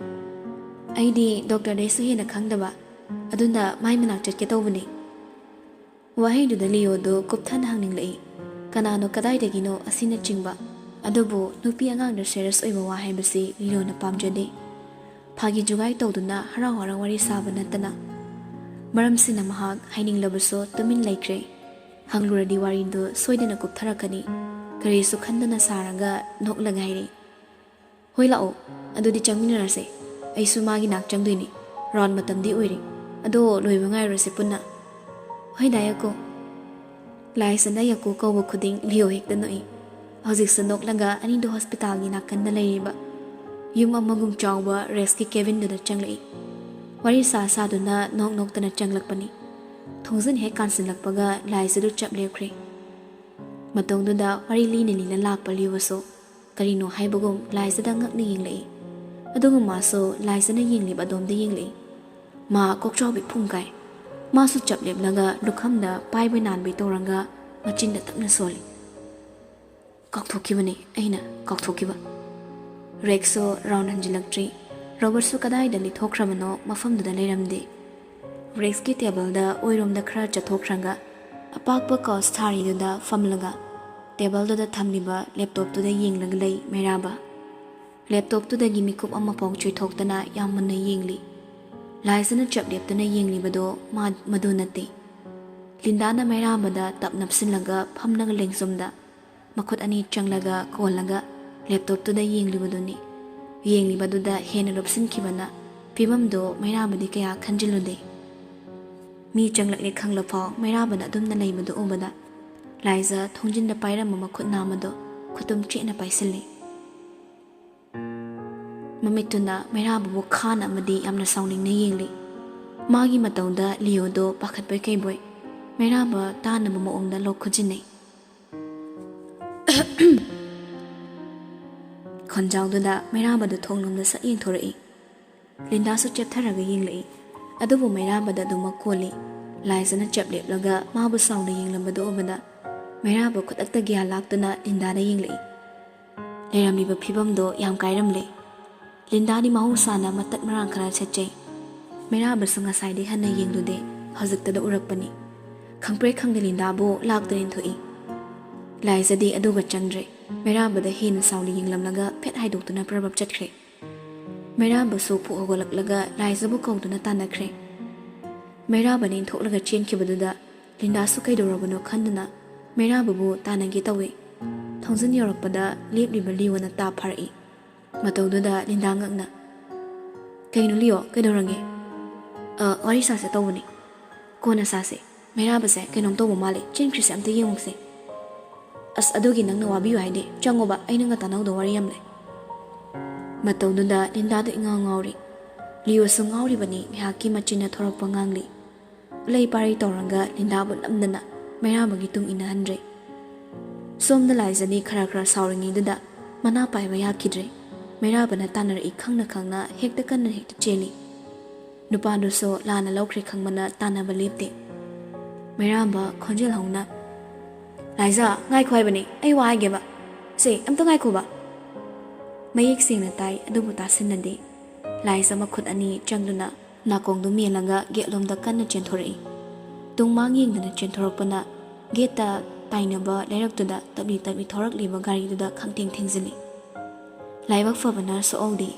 ꯑꯩꯗꯤ ꯗꯣꯛꯇꯔꯗꯩꯁꯨ ꯍꯦꯟꯅ ꯈꯪꯗꯕ, ꯑꯗꯨꯅ ꯃꯥꯏ ꯃꯅꯥꯛ ꯆꯠꯀꯦ ꯇꯧꯕꯅꯤ"꯫ ꯋꯥꯍꯩꯗꯨꯗ ꯂꯤꯌꯣꯗꯨ ꯀꯨꯞꯊꯅ ꯍꯪꯅꯤꯡꯂꯛꯏ꯫ ꯀꯅꯥꯅꯣ, ꯀꯗꯥꯏꯗꯒꯤꯅꯣ ꯑꯁꯤꯅꯆꯤꯡꯕ꯫ ꯑꯗꯨꯕꯨ ꯅꯨꯄꯤ ꯑꯉꯥꯡꯗ ꯁꯦꯔꯤꯌꯁ ꯑꯣꯏꯕ ꯋꯥ ꯍꯥꯏꯕꯁꯤ ꯂꯤꯌꯣꯅ ꯄꯥꯝꯖꯗꯦ꯫ ꯐꯥꯒꯤ ꯖꯨꯒꯥꯏ ꯇꯧꯗꯨꯅ ꯍꯔꯥꯎ ꯍꯔꯥꯎ ꯋꯥꯔꯤ ꯁꯥꯕ ꯅꯠꯇꯅ꯫ ꯃꯔꯝꯁꯤꯅ ꯃꯍꯥꯛ ꯍꯥꯏꯅꯤꯡꯂꯕꯁꯨ ꯇꯨꯃꯤꯟ ꯂꯩꯈ꯭ꯔꯦ꯫ ꯍꯪꯂꯨꯔꯗꯤ ꯋꯥꯔꯤꯗꯨ ꯁꯣꯏꯗꯅ ꯀꯨꯞꯊꯔꯛꯀꯅꯤ꯫ ꯀꯔꯤꯁꯨ ꯈꯟꯗꯅ ꯁꯥꯔꯒ ꯅꯣꯛꯂꯒ ꯍꯥꯏꯔꯛꯏ꯫ "ꯍꯣꯏ, ꯂꯥꯛꯑꯣ꯫ ꯑꯗꯨꯗꯤ ꯆꯪꯃꯤꯟꯅꯔꯁꯦ꯫ ꯑꯩꯁꯨ ꯃꯥꯒꯤ ꯅꯥꯛ ꯆꯪꯗꯣꯏꯅꯤ꯫ ꯔꯥꯎꯟ ꯃꯇꯝꯗꯤ ꯑꯣꯏꯔꯦ꯫ ꯑꯗꯣ ꯂꯣꯏꯕ ꯉꯥꯏꯔꯨꯔꯁꯦ ꯄꯨꯟꯅ"꯫ "ꯍꯣꯏ, ꯗꯥ ꯌꯥꯀꯣ"꯫ ꯂꯥꯏꯁꯅ ꯌꯥꯀꯣ ꯀꯧꯕ ꯈꯨꯗꯤꯡ ꯂꯤꯌꯣ ꯍꯦꯛꯇ ꯅꯣꯛꯏ꯫ ꯍꯧꯖꯤꯛꯁꯨ ꯅꯣꯛꯂꯒ ꯑꯅꯤꯗꯨ ꯍꯣꯁꯄꯤꯇꯥꯜꯒꯤ ꯅꯥꯀꯟꯗ ꯂꯩꯔꯤꯕ ꯌꯨꯝ ꯑꯃꯒꯨꯝ ꯆꯥꯎꯕ ꯔꯦꯁꯀꯤ ꯀꯦꯕꯤꯟꯗꯨꯗ ꯆꯪꯂꯛꯏ꯫ ꯋꯥꯔꯤ ꯁꯥ ꯁꯥꯗꯨꯅ ꯅꯣꯛ ꯅꯣꯛꯇꯅ ꯆꯪꯂꯛꯄꯅꯤ꯫ ꯊꯣꯡꯖꯤꯟ ꯍꯦꯛ ꯀꯥꯟꯁꯤꯜꯂꯛꯄꯒ ꯂꯥꯏꯁꯤꯗꯨ ꯆꯞ ꯂꯦꯞꯈ꯭ꯔꯦ꯫ ꯃꯇꯣꯡꯗꯨꯗ ꯋꯥꯔꯤ ꯂꯤꯅ ꯂꯤꯅ ꯂꯥꯛꯄ ꯂꯤꯌꯣꯁꯨ ꯀꯔꯤꯅꯣ ꯍꯥꯏꯕꯒꯨꯝ ꯂꯥꯏꯖꯗ ꯉꯛꯅ ꯌꯦꯡꯂꯛꯏ꯫ ꯑꯗꯨꯒ ꯃꯥꯁꯨ ꯂꯥꯏꯖꯅ ꯌꯦꯡꯂꯤꯕ ꯑꯗꯣꯝꯗ ꯌꯦꯡꯂꯛꯏ꯫ ꯃꯥ ꯀꯣꯛꯆꯥꯎꯕꯤ ꯐꯨꯡ ꯀꯥꯏ꯫ ꯃꯥꯁꯨ ꯆꯞ ꯂꯦꯞꯂꯒ ꯂꯨꯈꯝꯗ ꯄꯥꯏꯕ ꯅꯥꯟꯕꯤ ꯇꯧꯔꯒ ꯃꯆꯤꯟꯗ ꯇꯞꯅ ꯁꯣꯜꯂꯤ꯫ "ꯀꯥꯎꯊꯣꯛꯈꯤꯕꯅꯤ, ꯑꯩꯅ ꯀꯥꯎꯊꯣꯛꯈꯤꯕ"꯫ ꯔꯦꯛꯁꯁꯨ ꯔꯥꯎꯟ ꯍꯟꯖꯤꯜꯂꯛꯇ꯭ꯔꯤ꯫ ꯔꯣꯕꯔꯠꯁꯨ ꯀꯗꯥꯏꯗ ꯂꯤꯊꯣꯛꯈ꯭ꯔꯕꯅꯣ ꯃꯐꯝꯗꯨꯗ ꯂꯩꯔꯝꯗꯦ꯫ ꯔꯦꯛꯁꯀꯤ ꯇꯦꯕꯜꯗ ꯑꯣꯏꯔꯣꯝꯗ ꯈꯔ ꯆꯠꯊꯣꯛꯈ꯭ꯔꯒ ꯑꯄꯥꯛꯄ ꯀꯥꯎꯁ ꯊꯥꯔꯤꯗꯨꯗ ꯐꯝꯂꯒ ꯇꯦꯕꯜꯗꯨꯗ ꯊꯝꯂꯤꯕ ꯂꯦꯞꯇꯣꯞꯇꯨꯗ ꯌꯦꯡꯂꯒ ꯂꯩ ꯃꯩꯔꯥꯕ꯫ ꯂꯦꯞꯇꯣꯞꯇꯨꯗꯒꯤ ꯃꯤꯀꯨꯞ ꯑꯃꯐꯥꯎ ꯆꯨꯏꯊꯣꯛꯇꯅ ꯌꯥꯝ ꯃꯨꯟꯅ ꯌꯦꯡꯂꯤ꯫ ꯂꯥꯏꯖꯅ ꯆꯞ ꯂꯦꯞꯇꯨꯅ ꯌꯦꯡꯂꯤꯕꯗꯣ ꯃꯥ-, ꯃꯗꯨ ꯅꯠꯇꯦ꯫ ꯂꯤꯟꯗꯥꯅ ꯃꯩꯔꯥꯕꯗ ꯇꯞ ꯅꯞꯁꯤꯜꯂꯒ ꯐꯝꯂꯒ ꯂꯦꯡꯖꯨꯝꯗ ꯃꯈꯨꯠ ꯑꯅꯤ ꯆꯪꯂꯒ ꯀꯣꯜꯂꯒ ꯂꯦꯞꯇꯣꯞꯇꯨꯗ ꯌꯦꯡꯂꯤꯕꯗꯨꯅꯤ꯫ ꯌꯦꯡꯂꯤꯕꯗꯨꯗ ꯍꯦꯟꯅ ꯂꯨꯞꯁꯤꯟꯈꯤꯕꯅ ꯐꯤꯕꯝꯗꯣ ꯃꯩꯔꯥꯕꯗꯤ ꯀꯌꯥ ꯈꯟꯖꯤꯜꯂꯨꯗꯦ꯫ ꯃꯤ ꯆꯪꯂꯛꯂꯦ ꯈꯪꯂꯐꯥꯎ ꯃꯩꯔꯥꯕꯅ ꯑꯗꯨꯝꯅ ꯂꯩꯕꯗꯨ ꯎꯕꯗ ꯂꯥꯏꯖ ꯊꯣꯡꯖꯤꯟꯗ ꯄꯥꯏꯔꯝꯕ ꯃꯈꯨꯠ ꯅꯥꯝꯃꯗꯣ ꯈꯨꯇꯨꯝ ꯆꯦꯠꯅ ꯄꯥꯏꯁꯤꯜꯂꯤ꯫ ꯃꯃꯤꯠꯇꯨꯅ ꯃꯩꯔꯥꯕꯕꯨ ꯈꯥꯅ ꯑꯃꯗꯤ ꯌꯥꯝꯅ ꯁꯥꯎꯅꯤꯡꯅ ꯌꯦꯡꯂꯤ꯫ ꯃꯥꯒꯤ ꯃꯇꯧꯗ ꯂꯤꯌꯣꯗꯣ ꯄꯥꯈꯠꯄꯣꯏ ꯀꯩꯕꯣꯏ ꯃꯩꯔꯥꯕ ꯇꯥꯅꯕ ꯃꯑꯣꯡꯗ ꯂꯣꯛ ꯈꯨꯖꯤꯟꯅꯩ꯫ ꯈꯣꯟꯖꯥꯎꯗꯨꯗ ꯃꯩꯔꯥꯕꯗꯨ ꯊꯣꯡꯂꯣꯝꯗ ꯁꯛ ꯌꯦꯡꯊꯣꯔꯛꯏ꯫ ꯂꯤꯟꯗꯥꯁꯨ ꯆꯦꯞꯊꯔꯒ ꯌꯦꯡꯂꯛꯏ꯫ ꯑꯗꯨꯕꯨ ꯃꯩꯔꯥꯕꯗ ꯑꯗꯨꯃꯛ ꯀꯣꯜꯂꯤ꯫ ꯂꯥꯏꯖꯅ ꯆꯞ ꯂꯦꯞꯂꯒ ꯃꯥꯕꯨ ꯁꯥꯎꯅ ꯌꯦꯡꯂꯝꯕꯗꯨ ꯎꯕꯗ ꯃꯩꯔꯥꯕ ꯈꯨꯗꯛꯇ ꯒ꯭ꯌꯥꯟ ꯂꯥꯛꯇꯨꯅ ꯂꯤꯟꯗꯥꯗ ꯌꯦꯡꯂꯛꯏ꯫ ꯂꯩꯔꯝꯂꯤꯕ ꯐꯤꯕꯝꯗꯣ ꯌꯥꯝ ꯀꯥꯏꯔꯝꯂꯦ꯫ ꯂꯤꯟꯗꯥꯗꯤ ꯃꯍꯧꯁꯥꯅ ꯃꯇꯠ ꯃꯔꯥꯡ ꯈꯔ ꯁꯦꯠꯆꯩ꯫ ꯃꯩꯔꯥꯕꯁꯨ ꯉꯁꯥꯏꯗꯤ ꯍꯟꯅ ꯌꯦꯡꯂꯨꯗꯦ, ꯍꯧꯖꯤꯛꯇꯗ ꯎꯔꯛꯄꯅꯤ꯫ ꯈꯪꯄ꯭ꯔꯦꯛ ꯈꯪꯗꯦ ꯂꯤꯟꯗꯥꯕꯨ ꯂꯥꯛꯇꯨꯅ ꯏꯟꯊꯣꯛꯏ꯫ ꯂꯥꯏꯖꯗꯤ ꯑꯗꯨꯒ ꯆꯪꯗ꯭ꯔꯦ꯫ ꯃꯩꯔꯥꯕꯗ ꯍꯦꯟꯅ ꯁꯥꯎꯅ ꯌꯦꯡꯂꯝꯂꯒ ꯐꯦꯠ ꯍꯥꯏꯗꯣꯛꯇꯨꯅ ꯄ꯭ꯔꯕꯞ ꯆꯠꯈ꯭ꯔꯦ꯫ ꯃꯩꯔꯥꯕꯁꯨ ꯐꯨꯛ ꯍꯧꯒꯠꯂꯛꯂꯒ ꯂꯥꯏꯖꯕꯨ ꯀꯧꯗꯨꯅ ꯇꯥꯟꯅꯈ꯭ꯔꯦ꯫ ꯃꯩꯔꯥꯕꯅ ꯏꯟꯊꯣꯛꯂꯒ ꯆꯦꯟꯈꯤꯕꯗꯨꯗ ꯂꯤꯟꯗꯥꯁꯨ ꯀꯩꯗꯧꯔꯕꯅꯣ ꯈꯟꯗꯨꯅ ꯃꯩꯔꯥꯕꯕꯨ ꯇꯥꯟꯅꯒꯦ ꯇꯧꯏ꯫ ꯊꯣꯡꯖꯤꯟ ꯌꯧꯔꯛꯄꯗ ꯂꯦꯞꯂꯤꯕ ꯂꯤꯌꯣꯅ ꯇꯥ ꯐꯥꯔꯛꯏ꯫ ꯃꯇꯧꯗꯨꯗ ꯂꯤꯟꯗꯥ ꯉꯛꯅ, "ꯀꯩꯅꯣ ꯂꯤꯌꯣ, ꯀꯩꯗꯧꯔꯒꯦ?" "ꯑ, ꯋꯥꯔꯤ ꯁꯥꯁꯦ ꯇꯧꯕꯅꯤ꯫" "ꯀꯣꯟꯅ ꯁꯥꯁꯦ꯫ ꯃꯩꯔꯥꯕꯁꯦ ꯀꯩꯅꯣꯝ ꯇꯧꯕ ꯃꯥꯜꯂꯦ, ꯆꯦꯟꯈ꯭ꯔꯤꯁꯦ ꯑꯝꯇ ꯌꯦꯡꯉꯨꯁꯦ꯫" "ꯑꯁ, ꯑꯗꯨꯒꯤ ꯅꯪꯅ ꯋꯥꯕꯤꯌꯨ ꯍꯥꯏꯗꯦ, ꯆꯪꯉꯣꯕ, ꯑꯩ ꯅꯪꯒ ꯇꯥꯟꯅꯧꯗꯧ ꯋꯥꯔꯤ ꯌꯥꯝ ꯂꯩ꯫" ꯃꯇꯧꯗꯨꯗ ꯂꯤꯟꯗꯥꯗꯣ ꯏꯉꯥꯎ ꯉꯥꯎꯔꯤ꯫ ꯂꯤꯌꯣꯁꯨ ꯉꯥꯎꯔꯤꯕꯅꯤ, ꯉꯥꯏꯍꯥꯛꯀꯤ ꯃꯆꯤꯟꯅ ꯊꯣꯔꯛꯄ ꯉꯥꯡꯂꯤ꯫ ꯎꯂꯩ ꯄꯥꯔꯩ ꯇꯧꯔꯒ ꯂꯤꯟꯗꯥꯕꯨ ꯅꯝꯗꯅ ꯃꯩꯔꯥꯕꯒꯤ ꯇꯨꯡ ꯏꯟꯅꯍꯟꯗ꯭ꯔꯦ꯫ ꯁꯣꯝꯗ ꯂꯥꯏꯖꯅꯤ ꯈꯔ ꯈꯔ ꯁꯥꯎꯔꯤꯉꯩꯗꯨꯗ ꯃꯅꯥ ꯄꯥꯏꯕ ꯌꯥꯈꯤꯗ꯭ꯔꯦ꯫ ꯃꯩꯔꯥꯕꯅ ꯇꯥꯟꯅꯔꯛꯏ ꯈꯪꯅ ꯈꯪꯅ ꯍꯦꯛꯇ ꯀꯟꯅ ꯍꯦꯛꯇ ꯆꯦꯜꯂꯤ꯫ ꯅꯨꯄꯥꯗꯨꯁꯨ ꯂꯥꯟꯅ ꯂꯧꯈ꯭ꯔꯦ ꯈꯪꯕꯅ ꯇꯥꯟꯅꯕ ꯂꯦꯞꯇꯦ꯫ ꯃꯩꯔꯥꯕ ꯈꯣꯟꯖꯦꯜ ꯍꯧꯅ, "ꯂꯥꯏꯖ, ꯉꯥꯏꯈꯣ ꯍꯥꯏꯕꯅꯤ, ꯑꯩ ꯋꯥ ꯍꯥꯏꯒꯦꯕ꯫ ꯁꯦ, ꯑꯝꯇ ꯉꯥꯏꯈꯣꯕ꯫" ꯃꯌꯦꯛ ꯁꯦꯡꯅ ꯇꯥꯏ, ꯑꯗꯨꯕꯨ ꯇꯥꯁꯤꯟꯅꯗꯦ꯫ ꯂꯥꯏꯖ ꯃꯈꯨꯠ ꯑꯅꯤ ꯆꯪꯗꯨꯅ ꯅꯥꯀꯣꯡꯗꯨ ꯃꯦꯜꯂꯒ ꯒꯦꯠꯂꯣꯝꯗ ꯀꯟꯅ ꯆꯦꯟꯊꯣꯔꯛꯏ꯫ ꯇꯨꯡ ꯃꯥꯡ ꯌꯦꯡꯗꯅ ꯆꯦꯟꯊꯣꯔꯛꯄꯅ ꯒꯦꯠꯇ ꯇꯥꯏꯅꯕ ꯂꯩꯔꯛꯇꯨꯗ ꯇꯞꯂꯤ ꯇꯞꯂꯤ ꯊꯧꯔꯛꯂꯤꯕ ꯒꯥꯔꯤꯗꯨꯗ ꯈꯪꯊꯦꯡ ꯊꯦꯡꯖꯤꯜꯂꯤ꯫ ꯂꯥꯏꯕꯛ ꯐꯕꯅ ꯁꯣꯛꯍꯧꯗꯦ꯫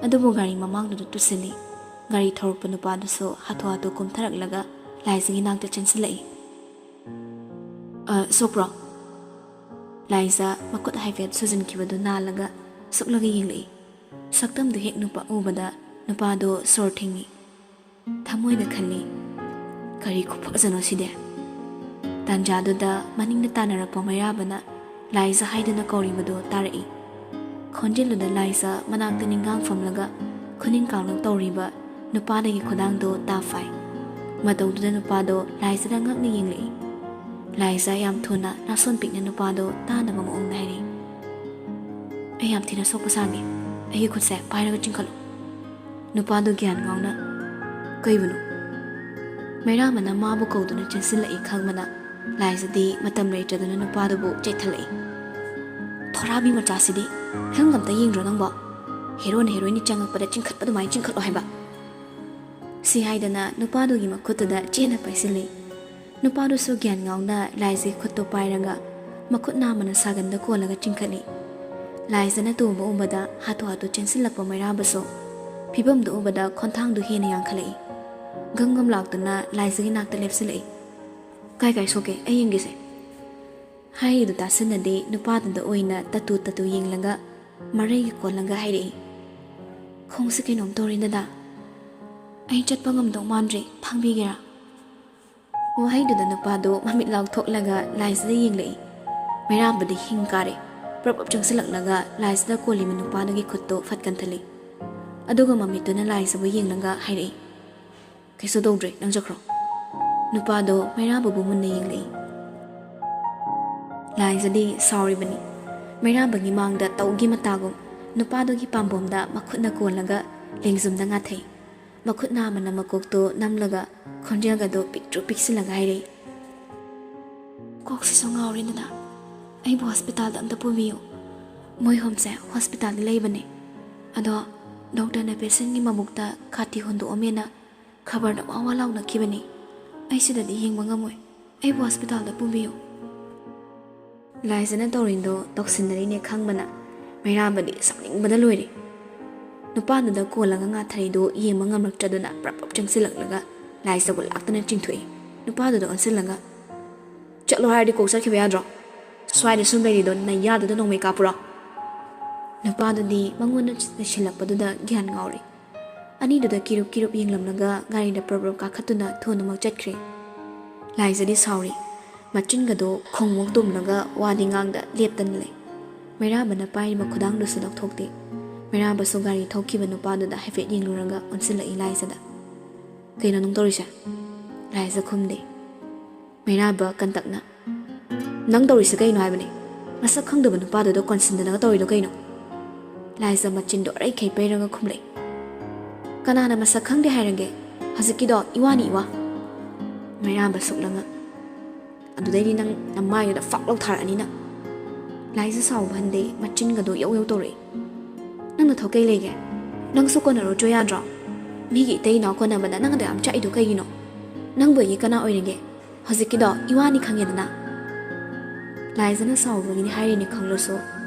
ꯑꯗꯨꯕꯨ ꯒꯥꯔꯤ ꯃꯃꯥꯡꯗꯨꯗ ꯇꯨꯁꯤꯜꯂꯤ꯫ ꯒꯥꯔꯤ ꯊꯧꯔꯛꯄ ꯅꯨꯄꯥꯗꯨꯁꯨ ꯍꯥꯊꯨ ꯍꯥꯊꯨ ꯀꯨꯝꯊꯔꯛꯂꯒ ꯂꯥꯏꯖꯒꯤ ꯅꯥꯛꯇ ꯆꯦꯟꯁꯤꯜꯂꯛꯏ꯫ "ꯑ, ꯁꯣꯛꯄ꯭ꯔꯣ?" ꯂꯥꯏꯖꯥ ꯃꯈꯨꯠ ꯍꯥꯏꯐꯦꯠ ꯁꯨꯖꯟꯈꯤꯕꯗꯨ ꯅꯥꯜꯂꯒ ꯁꯨꯛꯂꯒ ꯌꯦꯡꯂꯛꯏ꯫ ꯁꯛꯇꯝꯗꯨ ꯍꯦꯛ ꯅꯨꯄꯥ ꯎꯕꯗ ꯅꯨꯄꯥꯗꯣ ꯁꯣꯔ ꯊꯤꯡꯏ꯫ ꯊꯃꯣꯏꯗ ꯈꯜꯂꯤ, "ꯀꯔꯤ ꯈꯨꯐꯖꯅꯣ ꯁꯤꯗꯤ?" ꯇꯥꯟꯖꯥꯗꯨꯗ ꯃꯅꯤꯡꯗ ꯇꯥꯟꯅꯔꯛꯄ ꯃꯩꯔꯥꯕꯅ ꯂꯥꯏꯖꯥ ꯍꯥꯏꯗꯨꯅ ꯀꯧꯔꯤꯕꯗꯨ ꯇꯥꯔꯛꯏ꯫ ꯈꯣꯟꯖꯦꯜꯗꯨꯗ ꯂꯥꯏꯖꯥ ꯃꯅꯥꯛꯇ ꯅꯤꯡꯒꯥꯡ ꯐꯝꯂꯒ ꯈꯨꯅꯤꯡ ꯀꯥꯡꯂꯞ ꯇꯧꯔꯤꯕ ꯅꯨꯄꯥꯗꯒꯤ ꯈꯨꯗꯥꯡꯗꯣ ꯇꯥ ꯐꯥꯏ꯫ ꯃꯇꯧꯗꯨꯗ ꯅꯨꯄꯥꯗꯣ ꯂꯥꯏꯖꯥꯗ ꯉꯛꯅ ꯌꯦꯡꯂꯛꯏ꯫ ꯂꯥꯏꯖꯥ ꯌꯥꯝ ꯊꯨꯅ ꯅꯥꯁꯣꯟ ꯄꯤꯛꯅ ꯅꯨꯄꯥꯗꯣ ꯇꯥꯅꯕ ꯃꯑꯣꯡꯗ ꯍꯥꯏꯔꯛꯏ, "ꯑꯩ ꯌꯥꯝ ꯊꯤꯅ ꯁꯣꯛꯄ ꯁꯥꯒꯦ꯫ ꯑꯩꯒꯤ ꯈꯨꯠꯁꯦ ꯄꯥꯏꯔꯒ ꯆꯤꯡꯈꯠꯂꯨ꯫" ꯅꯨꯄꯥꯗꯨ ꯒ꯭ꯌꯥꯟ ꯉꯥꯎꯅ, "ꯀꯩꯕꯨꯅꯣ?" ꯃꯩꯔꯥꯕꯅ ꯃꯥꯕꯨ ꯀꯧꯗꯨꯅ ꯆꯦꯟꯁꯤꯜꯂꯛꯏ ꯈꯪꯕꯅ ꯂꯥꯏꯖꯗꯤ ꯃꯇꯝ ꯂꯩꯇ꯭ꯔꯗꯨꯅ ꯅꯨꯄꯥꯗꯨꯕꯨ ꯆꯩꯊꯠꯂꯛꯏ꯫ "ꯊꯣꯔꯥꯕꯤ ꯃꯆꯥꯁꯤꯗꯤ, ꯐꯤꯂꯝꯒ ꯑꯝꯇ ꯌꯦꯡꯗ꯭ꯔꯣ ꯅꯪꯕꯣ? ꯍꯦꯔꯣꯅ ꯍꯦꯔꯣꯏꯟꯅꯤ ꯆꯪꯉꯛꯄꯗ ꯆꯤꯡꯈꯠꯄ ꯑꯗꯨꯃꯥꯏꯅ ꯆꯤꯡꯈꯠꯂꯣ ꯍꯥꯏꯕ?" ꯁꯤ ꯍꯥꯏꯗꯅ ꯅꯨꯄꯥꯗꯨꯒꯤ ꯃꯈꯨꯠꯇꯨꯗ ꯆꯦꯠꯅ ꯄꯥꯏꯁꯤꯜꯂꯤ꯫ ꯅꯨꯄꯥꯗꯨꯁꯨ ꯒ꯭ꯌꯥꯟ ꯉꯥꯎꯅ ꯂꯥꯏꯖꯒꯤ ꯈꯨꯠꯇꯨ ꯄꯥꯏꯔꯒ ꯃꯈꯨꯠ ꯅꯥꯝꯃꯅ ꯁꯥꯒꯟꯗ ꯀꯣꯜꯂꯒ ꯆꯤꯡꯈꯠꯂꯤ꯫ ꯂꯥꯏꯖꯅ ꯇꯣꯝꯕ ꯎꯕꯗ ꯍꯥꯊꯨ ꯍꯥꯊꯨ ꯆꯦꯟꯁꯤꯜꯂꯛꯄ ꯃꯩꯔꯥꯕꯁꯨ ꯐꯤꯕꯝꯗꯨ ꯎꯕꯗ ꯈꯣꯟꯊꯥꯡꯗꯨ ꯍꯦꯟꯅ ꯌꯥꯡꯈꯠꯂꯛꯏ꯫ ꯒꯝ ꯒꯝ ꯂꯥꯎꯗꯨꯅ ꯂꯥꯏꯖꯒꯤ ꯅꯥꯛꯇ ꯂꯦꯞꯁꯤꯜꯂꯛꯏ꯫ "ꯀꯥꯏ ꯀꯥꯏ ꯁꯣꯛꯀꯦ? ꯑꯩ ꯌꯦꯡꯒꯦꯁꯦ꯫" ꯍꯥꯏꯔꯤꯗꯨ ꯇꯥꯁꯤꯟꯅꯗꯦ ꯅꯨꯄꯥꯗꯨꯗ ꯑꯣꯏꯅ ꯇꯠꯇꯨ ꯇꯠꯇꯨ ꯌꯦꯡꯂꯒ ꯃꯔꯩꯒ ꯀꯣꯜꯂꯒ ꯍꯥꯏꯔꯛꯏ, "ꯈꯣꯡꯁꯦ ꯀꯩꯅꯣꯝ ꯇꯧꯔꯦ ꯗꯗꯥ꯫ ꯑꯩ ꯆꯠꯄ ꯉꯝꯗꯧ ꯃꯥꯟꯗ꯭ꯔꯦ, ꯊꯥꯡꯕꯤꯒꯦꯔꯥ?" ꯋꯥꯍꯩꯗꯨꯗ ꯅꯨꯄꯥꯗꯣ ꯃꯃꯤꯠ ꯂꯥꯎꯊꯣꯛꯂꯒ ꯂꯥꯏꯖꯗ ꯌꯦꯡꯂꯛꯏ꯫ ꯃꯩꯔꯥꯕꯗꯤ ꯍꯤꯡ ꯀꯥꯔꯦ꯫ ꯄ꯭ꯔꯞ ꯄ꯭ꯔꯞ ꯆꯪꯁꯤꯜꯂꯛꯂꯒ ꯂꯥꯏꯖꯗ ꯀꯣꯜꯂꯤꯕ ꯅꯨꯄꯥꯗꯨꯒꯤ ꯈꯨꯠꯇꯣ ꯐꯠ ꯀꯟꯊꯜꯂꯤ꯫ ꯑꯗꯨꯒ ꯃꯃꯤꯠꯇꯨꯅ ꯂꯥꯏꯖꯕꯨ ꯌꯦꯡꯂꯒ ꯍꯥꯏꯔꯛꯏ, "ꯀꯩꯁꯨ ꯇꯧꯗ꯭ꯔꯦ, ꯅꯪ ꯆꯠꯈ꯭ꯔꯣ꯫" ꯅꯨꯄꯥꯗꯣ ꯃꯩꯔꯥꯕꯕꯨ ꯃꯨꯟꯅ ꯌꯦꯡꯂꯛꯏ꯫ ꯂꯥꯏꯖꯗꯤ ꯁꯥꯎꯔꯤꯕꯅꯤ꯫ ꯃꯩꯔꯥꯕꯒꯤ ꯃꯥꯡꯗ ꯇꯧꯒꯤ ꯃꯇꯥꯒꯨꯝ ꯅꯨꯄꯥꯗꯨꯒꯤ ꯄꯥꯝꯕꯣꯝꯗ ꯃꯈꯨꯠꯅ ꯀꯣꯜꯂꯒ ꯂꯦꯡꯖꯨꯝꯗ ꯉꯥꯊꯩ꯫ ꯃꯈꯨꯠ ꯅꯥꯝꯃꯅ ꯃꯀꯣꯛꯇꯨ ꯅꯝꯂꯒ ꯈꯣꯟꯖꯦꯜꯒꯗꯨ ꯄꯤꯛꯇ꯭ꯔꯨ ꯄꯤꯛꯁꯤꯜꯂꯒ ꯍꯥꯏꯔꯛꯏ, "ꯀꯣꯛꯁꯤꯁꯨ ꯉꯥꯎꯔꯦꯗꯅ꯫ ꯑꯩꯕꯨ ꯍꯣꯁꯄꯤꯇꯥꯜꯗ ꯑꯝꯇ ꯄꯨꯕꯤꯌꯨ꯫ ꯃꯣꯏ ꯍꯣꯝꯁꯦ ꯍꯣꯁꯄꯤꯇꯥꯜꯗ ꯂꯩꯕꯅꯦ꯫ ꯑꯗꯣ ꯗꯣꯛꯇꯔꯅ ꯄꯦꯁꯦꯟꯒꯤ ꯃꯕꯨꯛꯇ ꯀꯥꯇꯤ ꯍꯣꯟꯗꯣꯛꯑꯝꯃꯦꯅ ꯈꯕꯔꯗ ꯋꯥ ꯋꯥ ꯂꯥꯎꯅꯈꯤꯕꯅꯤ꯫ ꯑꯩ ꯁꯤꯗꯗꯤ ꯌꯦꯡꯕ ꯉꯝꯃꯣꯏ꯫ ꯑꯩꯕꯨ ꯍꯣꯁꯄꯤꯇꯥꯜꯗ ꯄꯨꯕꯤꯌꯨ꯫" ꯂꯥꯏꯖꯅ ꯇꯧꯔꯤꯗꯣ ꯇꯧꯁꯤꯟꯅꯔꯤꯅꯦ ꯈꯪꯕꯅ ꯃꯩꯔꯥꯕꯗꯤ ꯁꯥꯎꯅꯤꯡꯕꯗ ꯂꯣꯏꯔꯦ꯫ ꯅꯨꯄꯥꯗꯨꯗ ꯀꯣꯜꯂꯒ ꯉꯥꯊꯔꯤꯗꯨ ꯌꯦꯡꯕ ꯉꯝꯂꯛꯇ꯭ꯔꯗꯨꯅ ꯄ꯭ꯔꯞ ꯄ꯭ꯔꯞ ꯆꯪꯁꯤꯜꯂꯛꯂꯒ ꯂꯥꯏꯖꯕꯨ ꯂꯥꯛꯇꯨꯅ ꯆꯤꯡꯊꯣꯛꯏ꯫ ꯅꯨꯄꯥꯗꯨꯗ ꯑꯣꯟꯁꯤꯜꯂꯒ, "ꯆꯠꯂꯣ ꯍꯥꯏꯔꯗꯤ ꯀꯣꯛ ꯆꯠꯈꯤꯕ ꯌꯥꯗ꯭ꯔꯣ? ꯁ꯭ꯋꯥꯏꯗ ꯁꯨꯝ ꯂꯩꯔꯤꯗꯣ ꯅꯌꯥꯗꯨꯗ ꯅꯣꯡꯃꯩ ꯀꯥꯞꯄꯨꯔꯣ? ꯅꯨꯄꯥꯗꯨꯗꯤ ꯃꯉꯣꯟꯗ ꯂꯩꯁꯤꯜꯂꯛꯄꯗꯨꯗ ꯒ꯭ꯌꯥꯟ ꯉꯥꯎꯔꯦ꯫ ꯑꯅꯤꯗꯨꯗ ꯀꯤꯔꯨꯞ ꯀꯤꯔꯨꯞ ꯌꯦꯡꯂꯝꯂꯒ ꯒꯥꯔꯤꯗ ꯄ꯭ꯔꯞ ꯄ꯭ꯔꯞ ꯀꯥꯈꯠꯇꯨꯅ ꯊꯨꯅꯃꯛ ꯆꯠꯈ꯭ꯔꯦ꯫ ꯂꯥꯏꯖꯗꯤ ꯁꯥꯎꯔꯤ꯫ ꯃꯆꯤꯟꯒꯗꯣ ꯈꯣꯡꯃꯨꯛ ꯇꯨꯝꯂꯒ ꯋꯥꯗꯤ ꯉꯥꯡꯗ ꯂꯦꯞꯇꯅ ꯂꯩ꯫ ꯃꯩꯔꯥꯕꯅ ꯄꯥꯏꯔꯤꯕ ꯈꯨꯗꯥꯡꯗꯨꯁꯨ ꯂꯧꯊꯣꯛꯇꯦ꯫ ꯃꯩꯔꯥꯕꯁꯨ ꯒꯥꯔꯤ ꯊꯧꯈꯤꯕ ꯅꯨꯄꯥꯗꯨꯗ ꯍꯥꯏꯐꯦꯠ ꯌꯦꯡꯂꯨꯔꯒ ꯑꯣꯟꯁꯤꯜꯂꯛꯏ ꯂꯥꯏꯖꯗ꯫ "ꯀꯩꯅꯣ ꯅꯪ ꯇꯧꯔꯤꯁꯦ?" ꯂꯥꯏꯖ ꯈꯨꯝꯗꯦ꯫ ꯃꯩꯔꯥꯕ ꯀꯟꯇꯛꯅ, "ꯅꯪ ꯇꯧꯔꯤꯁꯦ ꯀꯩꯅꯣ ꯍꯥꯏꯕꯅꯦ? ꯃꯁꯛ ꯈꯪꯗꯕ ꯅꯨꯄꯥꯗꯨꯗ ꯀꯣꯟꯁꯤꯟꯗꯅꯒ ꯇꯧꯔꯤꯗꯣ ꯀꯩꯅꯣ?" ꯂꯥꯏꯖ ꯃꯆꯤꯟꯗꯣ ꯑꯔꯩꯈꯩ ꯄꯩꯔꯒ ꯈꯨꯝꯂꯛꯏ꯫ "ꯀꯅꯥꯅ ꯃꯁꯛ ꯈꯪꯗꯦ ꯍꯥꯏꯔꯒꯦ? ꯍꯧꯖꯤꯛꯀꯤꯗꯣ ꯏꯋꯥꯅꯤ ꯏꯋꯥ꯫" ꯃꯩꯔꯥꯕ ꯁꯨꯛꯂꯉ, "ꯑꯗꯨꯗꯩꯗꯤ ꯅꯪ ꯅꯃꯥꯏꯗꯨꯗ ꯐꯥꯛ ꯂꯧ ꯊꯥꯔꯛꯑꯅꯤ ꯅꯪ꯫" ꯂꯥꯏꯖ ꯁꯥꯎꯕ ꯍꯟꯗꯦ, ꯃꯆꯤꯟꯒꯗꯣ ꯌꯧ ꯌꯧ ꯇꯧꯔꯛꯏ꯫ "ꯅꯪꯅ ꯊꯣꯛ ꯀꯩ ꯂꯩꯒꯦ? ꯅꯪꯁꯨ ꯀꯣꯟꯅꯔꯨꯆꯣ ꯌꯥꯗ꯭ꯔꯣ? ꯃꯤꯒꯤ ꯏꯇꯩ ꯏꯅꯥꯎ ꯀꯣꯟꯅꯕꯗ ꯅꯪ ꯑꯗꯨ ꯌꯥꯝ ꯆꯥꯛꯏꯗꯣ ꯀꯩꯒꯤꯅꯣ? ꯅꯪꯕꯨ ꯑꯩꯒꯤ ꯀꯅꯥ ꯑꯣꯏꯔꯤꯒꯦ? ꯍꯧꯖꯤꯛꯀꯤꯗꯣ ꯏꯋꯥꯅꯤ ꯈꯪꯉꯦꯗꯅ꯫" ꯂꯥꯏꯖꯅ ꯁꯥꯎꯕꯒꯤꯅꯤ ꯍꯥꯏꯔꯤꯅꯤ ꯈꯪꯂꯁꯨ,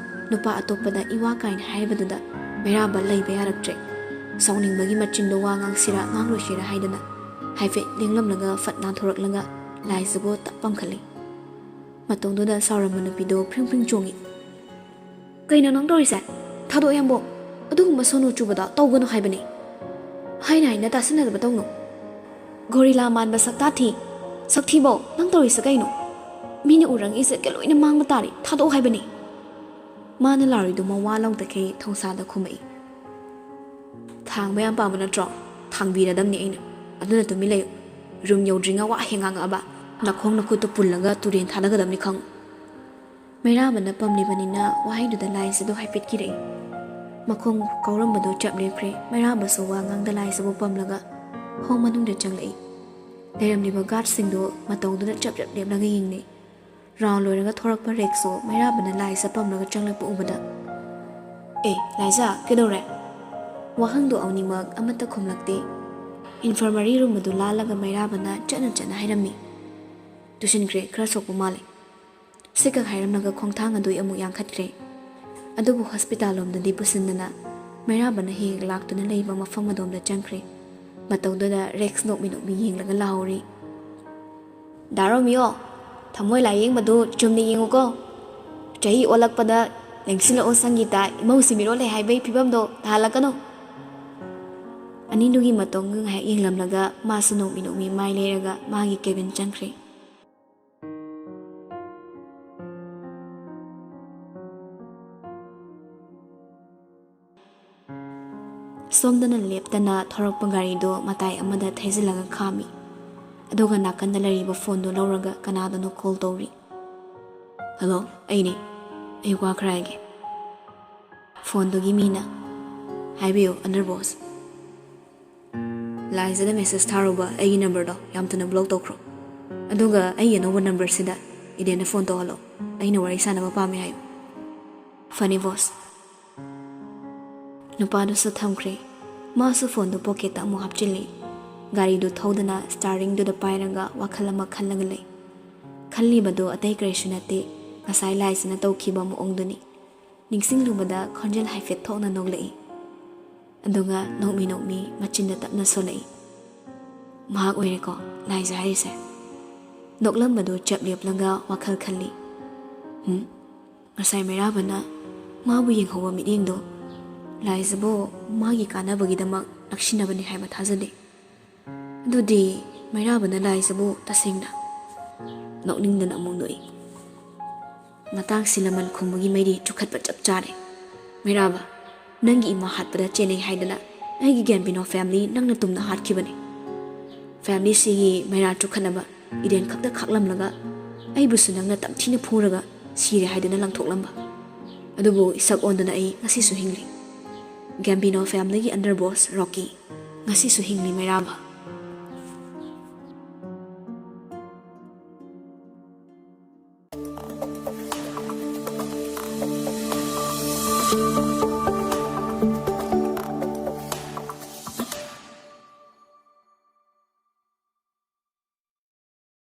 ꯅꯨꯄꯥ ꯑꯇꯣꯞꯄꯗ ꯏꯋꯥ ꯀꯥꯏꯅ ꯍꯥꯏꯕꯗꯨꯗ ꯃꯩꯔꯥꯕ ꯂꯩꯕ ꯌꯥꯔꯛꯇ꯭ꯔꯦ꯫ ꯁꯥꯎꯅꯤꯡꯕꯒꯤ ꯃꯆꯤꯟꯗꯣ ꯋꯥ ꯉꯥꯡꯁꯤꯔꯥ ꯉꯥꯡꯂꯣꯏꯁꯤꯔꯥ ꯍꯥꯏꯗꯅ ꯍꯥꯏꯐꯦꯠ ꯂꯦꯡꯂꯝꯂꯒ ꯐꯠ ꯅꯥꯟꯊꯣꯔꯛꯂꯒ ꯂꯥꯏꯖꯕꯨ ꯇꯞ ꯄꯝꯈꯠꯂꯤ꯫ ꯃꯇꯣꯡꯗꯨꯗ ꯁꯥꯎꯔꯝꯕ ꯅꯨꯄꯤꯗꯣ ꯐ꯭ꯔꯤꯡ ꯐ꯭ꯔꯤꯡ ꯆꯣꯡꯉꯤ꯫ "ꯀꯩꯅꯣ ꯅꯪ ꯇꯧꯔꯤꯁꯦ? ꯊꯥꯗꯣꯛꯑꯣ ꯌꯥꯝꯕꯣ꯫ ꯑꯗꯨꯒꯨꯝꯕ ꯁꯣꯅꯨ ꯆꯨꯕꯗꯣ ꯇꯧꯒꯅꯨ ꯍꯥꯏꯕꯅꯤ꯫ ꯍꯥꯏꯅ ꯍꯥꯏꯅ ꯇꯥꯁꯤꯟꯅꯗꯕ ꯇꯧꯅꯨ꯫ ꯒꯣꯔꯤꯂꯥ ꯃꯥꯟꯕ ꯁꯛꯇꯥ ꯊꯤ꯫ ꯁꯛꯊꯤꯕꯧ, ꯅꯪ ꯇꯧꯔꯤꯁꯦ ꯀꯩꯅꯣ? ꯃꯤꯅ ꯎꯔꯪ ꯏꯖꯠꯀ ꯂꯣꯏꯅ ꯃꯥꯡꯕ ꯇꯥꯔꯦ꯫ ꯊꯥꯗꯣꯛꯑꯣ ꯍꯥꯏꯕꯅꯤ꯫" ꯃꯥꯅ ꯂꯥꯎꯔꯤꯗꯨ ꯃꯋꯥ ꯂꯧꯗꯈꯩ ꯊꯧꯁꯥꯗ ꯈꯨꯝꯃꯛꯏ꯫ "ꯊꯥꯡꯕ ꯌꯥꯝ ꯄꯥꯝꯕ ꯅꯠꯇ꯭ꯔꯣ? ꯊꯥꯡꯕꯤꯔꯗꯝꯅꯤ ꯑꯩꯅ꯫ ꯑꯗꯨꯅ ꯇꯨꯃꯤꯟ ꯂꯩꯌꯨ꯫ ꯔꯨꯝ ꯌꯧꯗ꯭ꯔꯤꯉꯩ ꯋꯥ ꯍꯦꯛ ꯉꯥꯡꯉꯛꯑꯕ, ꯅꯈꯣꯡ ꯅꯈꯨꯠꯇꯨ ꯄꯨꯜꯂꯒ ꯇꯨꯔꯦꯟ ꯊꯥꯗꯒꯗꯕꯅꯤ ꯈꯪꯉꯨ꯫" ꯃꯩꯔꯥꯕꯅ ꯄꯝꯂꯤꯕꯅꯤꯅ ꯋꯥꯍꯩꯗꯨꯗ ꯂꯥꯏꯖꯗꯣ ꯍꯥꯏꯐꯦꯠ ꯀꯤꯔꯛꯏ꯫ ꯃꯈꯣꯡ ꯀꯥꯎꯔꯝꯕꯗꯨ ꯆꯞ ꯂꯦꯞꯈ꯭ꯔꯦ꯫ ꯃꯩꯔꯥꯕꯁꯨ ꯋꯥ ꯉꯥꯡꯗ ꯂꯥꯏꯖꯕꯨ ꯄꯝꯂꯒ ꯍꯣꯝ ꯃꯅꯨꯡꯗ ꯆꯪꯂꯛꯏ꯫ ꯂꯩꯔꯝꯂꯤꯕ ꯒꯥꯔꯗꯁꯤꯡꯗꯨ ꯃꯇꯧꯗꯨꯗ ꯆꯞ ꯆꯞ ꯂꯦꯞꯂꯒ ꯌꯦꯡꯅꯩ꯫ ꯔꯥꯎꯟ ꯂꯣꯏꯔꯒ ꯊꯣꯔꯛꯄ ꯔꯦꯛꯁꯁꯨ ꯃꯩꯔꯥꯕꯅ ꯂꯥꯏꯖ ꯄꯝꯂꯒ ꯆꯪꯂꯛꯄ ꯎꯕꯗ, "ꯑꯦ, ꯂꯥꯏꯖ, ꯀꯩꯗꯧꯔꯦ?" ꯋꯥꯍꯪꯗꯣ ꯑꯅꯤꯃꯛ ꯑꯃꯠꯇ ꯈꯨꯝꯂꯛꯇꯦ꯫ ꯏꯟꯐꯔꯃꯔꯤ ꯔꯨꯝ ꯑꯗꯨ ꯂꯥꯜꯂꯒ ꯃꯩꯔꯥꯕꯅ ꯆꯠꯅ ꯆꯠꯅ ꯍꯥꯏꯔꯝꯃꯤ꯫ "ꯇꯨꯁꯤꯟꯈ꯭ꯔꯦ, ꯈꯔ ꯁꯣꯛꯄ ꯃꯥꯜꯂꯦ꯫" ꯁꯤꯈꯛ ꯍꯥꯏꯔꯝꯂꯒ ꯈꯣꯡꯊꯥꯡ ꯑꯗꯨ ꯑꯃꯨꯛ ꯌꯥꯡꯈꯠꯈ꯭ꯔꯦ꯫ ꯑꯗꯨꯕꯨ ꯍꯣꯁꯄꯤꯇꯥꯜ ꯂꯣꯝꯗꯗꯤ ꯄꯨꯁꯤꯟꯗꯅ ꯃꯩꯔꯥꯕꯅ ꯍꯦꯛ ꯍꯦꯛ ꯂꯥꯛꯇꯨꯅ ꯂꯩꯕ ꯃꯐꯝ ꯑꯗꯣꯝꯗ ꯆꯪꯈ꯭ꯔꯦ꯫ ꯃꯇꯧꯗꯨꯗ ꯔꯦꯛꯁ ꯅꯣꯛꯃꯤ ꯅꯣꯛꯃꯤ ꯌꯦꯡꯂꯒ ꯂꯥꯎꯍꯧꯔꯤ, "ꯗꯥ ꯔꯣꯃꯤꯌꯣ, ꯊꯃꯣꯏ ꯂꯥꯏꯌꯦꯡꯕꯗꯨ ꯆꯨꯝꯅ ꯌꯦꯡꯉꯨꯀꯣ꯫ ꯆꯍꯤ ꯑꯣꯜꯂꯛꯄꯗ ꯂꯦꯡꯁꯤꯜꯂꯛꯑꯣ ꯁꯪꯒꯤꯇꯥ, ꯏꯃꯧꯁꯤ ꯃꯤꯔꯣꯜ ꯂꯩ ꯍꯥꯏꯕꯒꯤ ꯐꯤꯕꯝꯗꯣ ꯇꯥꯍꯜꯂꯛꯀꯅꯨ꯫ ꯑꯅꯤꯗꯨꯒꯤ ꯃꯇꯧꯗꯨ ꯉꯥꯏꯍꯥꯛ ꯌꯦꯡꯂꯝꯂꯒ ꯃꯥꯁꯨ ꯅꯣꯛꯃꯤ ꯅꯣꯛꯃꯤ ꯃꯥꯏ ꯂꯩꯔꯒ ꯃꯥꯒꯤ cabin ꯆꯪꯈ꯭ꯔꯦ꯫ ꯁꯣꯝꯗꯅ ꯂꯦꯞꯇꯅ ꯊꯧꯔꯛꯄ ꯒꯥꯔꯤꯗꯣ ꯃꯇꯥꯏ ꯑꯃꯗ ꯊꯩꯖꯤꯜꯂꯒ ꯈꯥꯝꯃꯤ꯫ ꯑꯗꯨꯒ ꯅꯥꯀꯟꯗ ꯂꯩꯔꯤꯕ phoneꯗꯣ ꯂꯧꯔꯒ ꯀꯅꯥꯗꯅꯣ call ꯇꯧꯔꯤ꯫ "Hello, ꯑꯩꯅꯦ꯫ ꯑꯩ ꯋꯥ ꯈꯔ ꯍꯥꯏꯒꯦ꯫" Phoneꯗꯨꯒꯤ ꯃꯤꯅ, "ꯍꯥꯏꯕꯤꯌꯨ, under boss꯫" "ꯂꯥꯏꯖꯗ message ꯊꯥꯔꯨꯕ ꯑꯩꯒꯤ numberꯗꯣ ꯌꯥꯝ ꯊꯨꯅ block ꯇꯧꯈ꯭ꯔꯣ꯫ ꯑꯗꯨꯒ ꯑꯩꯒꯤ ꯑꯅꯧꯕ numberꯁꯤꯗ ꯏꯗꯦꯟꯗ phone ꯇꯧꯍꯜꯂꯣ꯫ ꯑꯩꯅ ꯋꯥꯔꯤ ꯁꯥꯟꯅꯕ ꯄꯥꯝꯃꯦ ꯍꯥꯏꯌꯨ꯫ Funny boss꯫" ꯅꯨꯄꯥꯗꯨꯁꯨ ꯊꯝꯈ꯭ꯔꯦ꯫ ꯃꯥꯁꯨ phoneꯗꯨ pocketꯇ ꯑꯃꯨꯛ ꯍꯥꯞꯆꯤꯜꯂꯤ꯫ ꯒꯥꯔꯤꯗꯨ ꯊꯧꯗꯅ steeringꯗꯨꯗ ꯄꯥꯏꯔꯒ ꯋꯥꯈꯜ ꯑꯃ ꯈꯜꯂꯒ ꯂꯩ꯫ ꯈꯜꯂꯤꯕꯗꯨ ꯑꯇꯩ ꯀꯔꯤꯁꯨ ꯅꯠꯇꯦ, ꯉꯁꯥꯏ ꯂꯥꯏꯖꯅ ꯇꯧꯈꯤꯕ ꯃꯑꯣꯡꯗꯨꯅꯤ꯫ ꯅꯤꯡꯁꯤꯡꯂꯨꯕꯗ ꯈꯣꯟꯖꯦꯜ ꯍꯥꯏꯐꯦꯠ ꯊꯣꯛꯅ ꯅꯣꯛꯂꯛꯏ꯫ ꯑꯗꯨꯒ ꯅꯣꯛꯃꯤ ꯅꯣꯛꯃꯤ ꯃꯆꯤꯟꯗ ꯇꯞꯅ ꯁꯣꯜꯂꯛꯏ꯫ "ꯃꯍꯥꯛ ꯑꯣꯏꯔꯦꯀꯣ ꯂꯥꯏꯖ ꯍꯥꯏꯔꯤꯁꯦ?" ꯅꯣꯛꯂꯝꯕꯗꯨ ꯆꯞ ꯂꯦꯞꯂꯒ ꯋꯥꯈꯜ ꯈꯜꯂꯤ꯫ "ꯍꯨꯝ, ꯉꯁꯥꯏ ꯃꯩꯔꯥꯕꯅ ꯃꯥꯕꯨ ꯌꯦꯡꯍꯧꯕ ꯃꯤꯠꯌꯦꯡꯗꯣ ꯂꯥꯏꯖꯕꯨ ꯃꯥꯒꯤ ꯀꯥꯟꯅꯕꯒꯤꯗꯃꯛ ꯅꯛꯁꯤꯟꯅꯕꯅꯤ ꯍꯥꯏꯕ ꯊꯥꯖꯗꯦ꯫ ꯑꯗꯨꯗꯤ ꯃꯩꯔꯥꯕꯅ ꯂꯥꯏꯖꯕꯨ ꯇꯁꯦꯡꯅ?" ꯅꯣꯛꯅꯤꯡꯗꯅ ꯑꯃꯨꯛ ꯅꯣꯛꯏ꯫ ꯃꯇꯥꯡꯁꯤ ꯂꯃꯟ ꯈꯨꯝꯕꯒꯤ ꯃꯩꯔꯤ ꯆꯨꯈꯠꯄ ꯆꯞ ꯆꯥꯔꯦ꯫ "ꯃꯩꯔꯥꯕ, ꯅꯪꯒꯤ ꯏꯃꯥ ꯍꯥꯠꯄꯗ ꯆꯦꯟꯅꯩ ꯍꯥꯏꯗꯅ ꯑꯩꯒꯤ ꯒꯦꯝꯕꯤꯅꯣ family ꯅꯪꯅ ꯇꯨꯝꯅ ꯍꯥꯠꯈꯤꯕꯅꯤ꯫ Familyꯁꯤꯒꯤ ꯃꯩꯔꯥ ꯆꯨꯈꯠꯅꯕ ꯏꯗꯦꯟ ꯈꯛꯇ ꯈꯥꯛꯂꯝꯂꯒ ꯑꯩꯕꯨꯁꯨ ꯅꯪꯅ ꯇꯝꯊꯤꯅ ꯐꯨꯔꯒ ꯁꯤꯔꯦ ꯍꯥꯏꯗꯨꯅ ꯂꯪꯊꯣꯛꯂꯝꯕ꯫ ꯑꯗꯨꯕꯨ ꯏꯁꯛ ꯑꯣꯟꯗꯨꯅ ꯑꯩ ꯉꯁꯤꯁꯨ ꯍꯤꯡꯂꯤ꯫ ꯒꯦꯝꯕꯤꯅꯣ family ꯒꯤ under boss ꯔꯣꯀꯤ ꯉꯁꯤꯁꯨ ꯍꯤꯡꯂꯤ ꯃꯩꯔꯥꯕ꯫"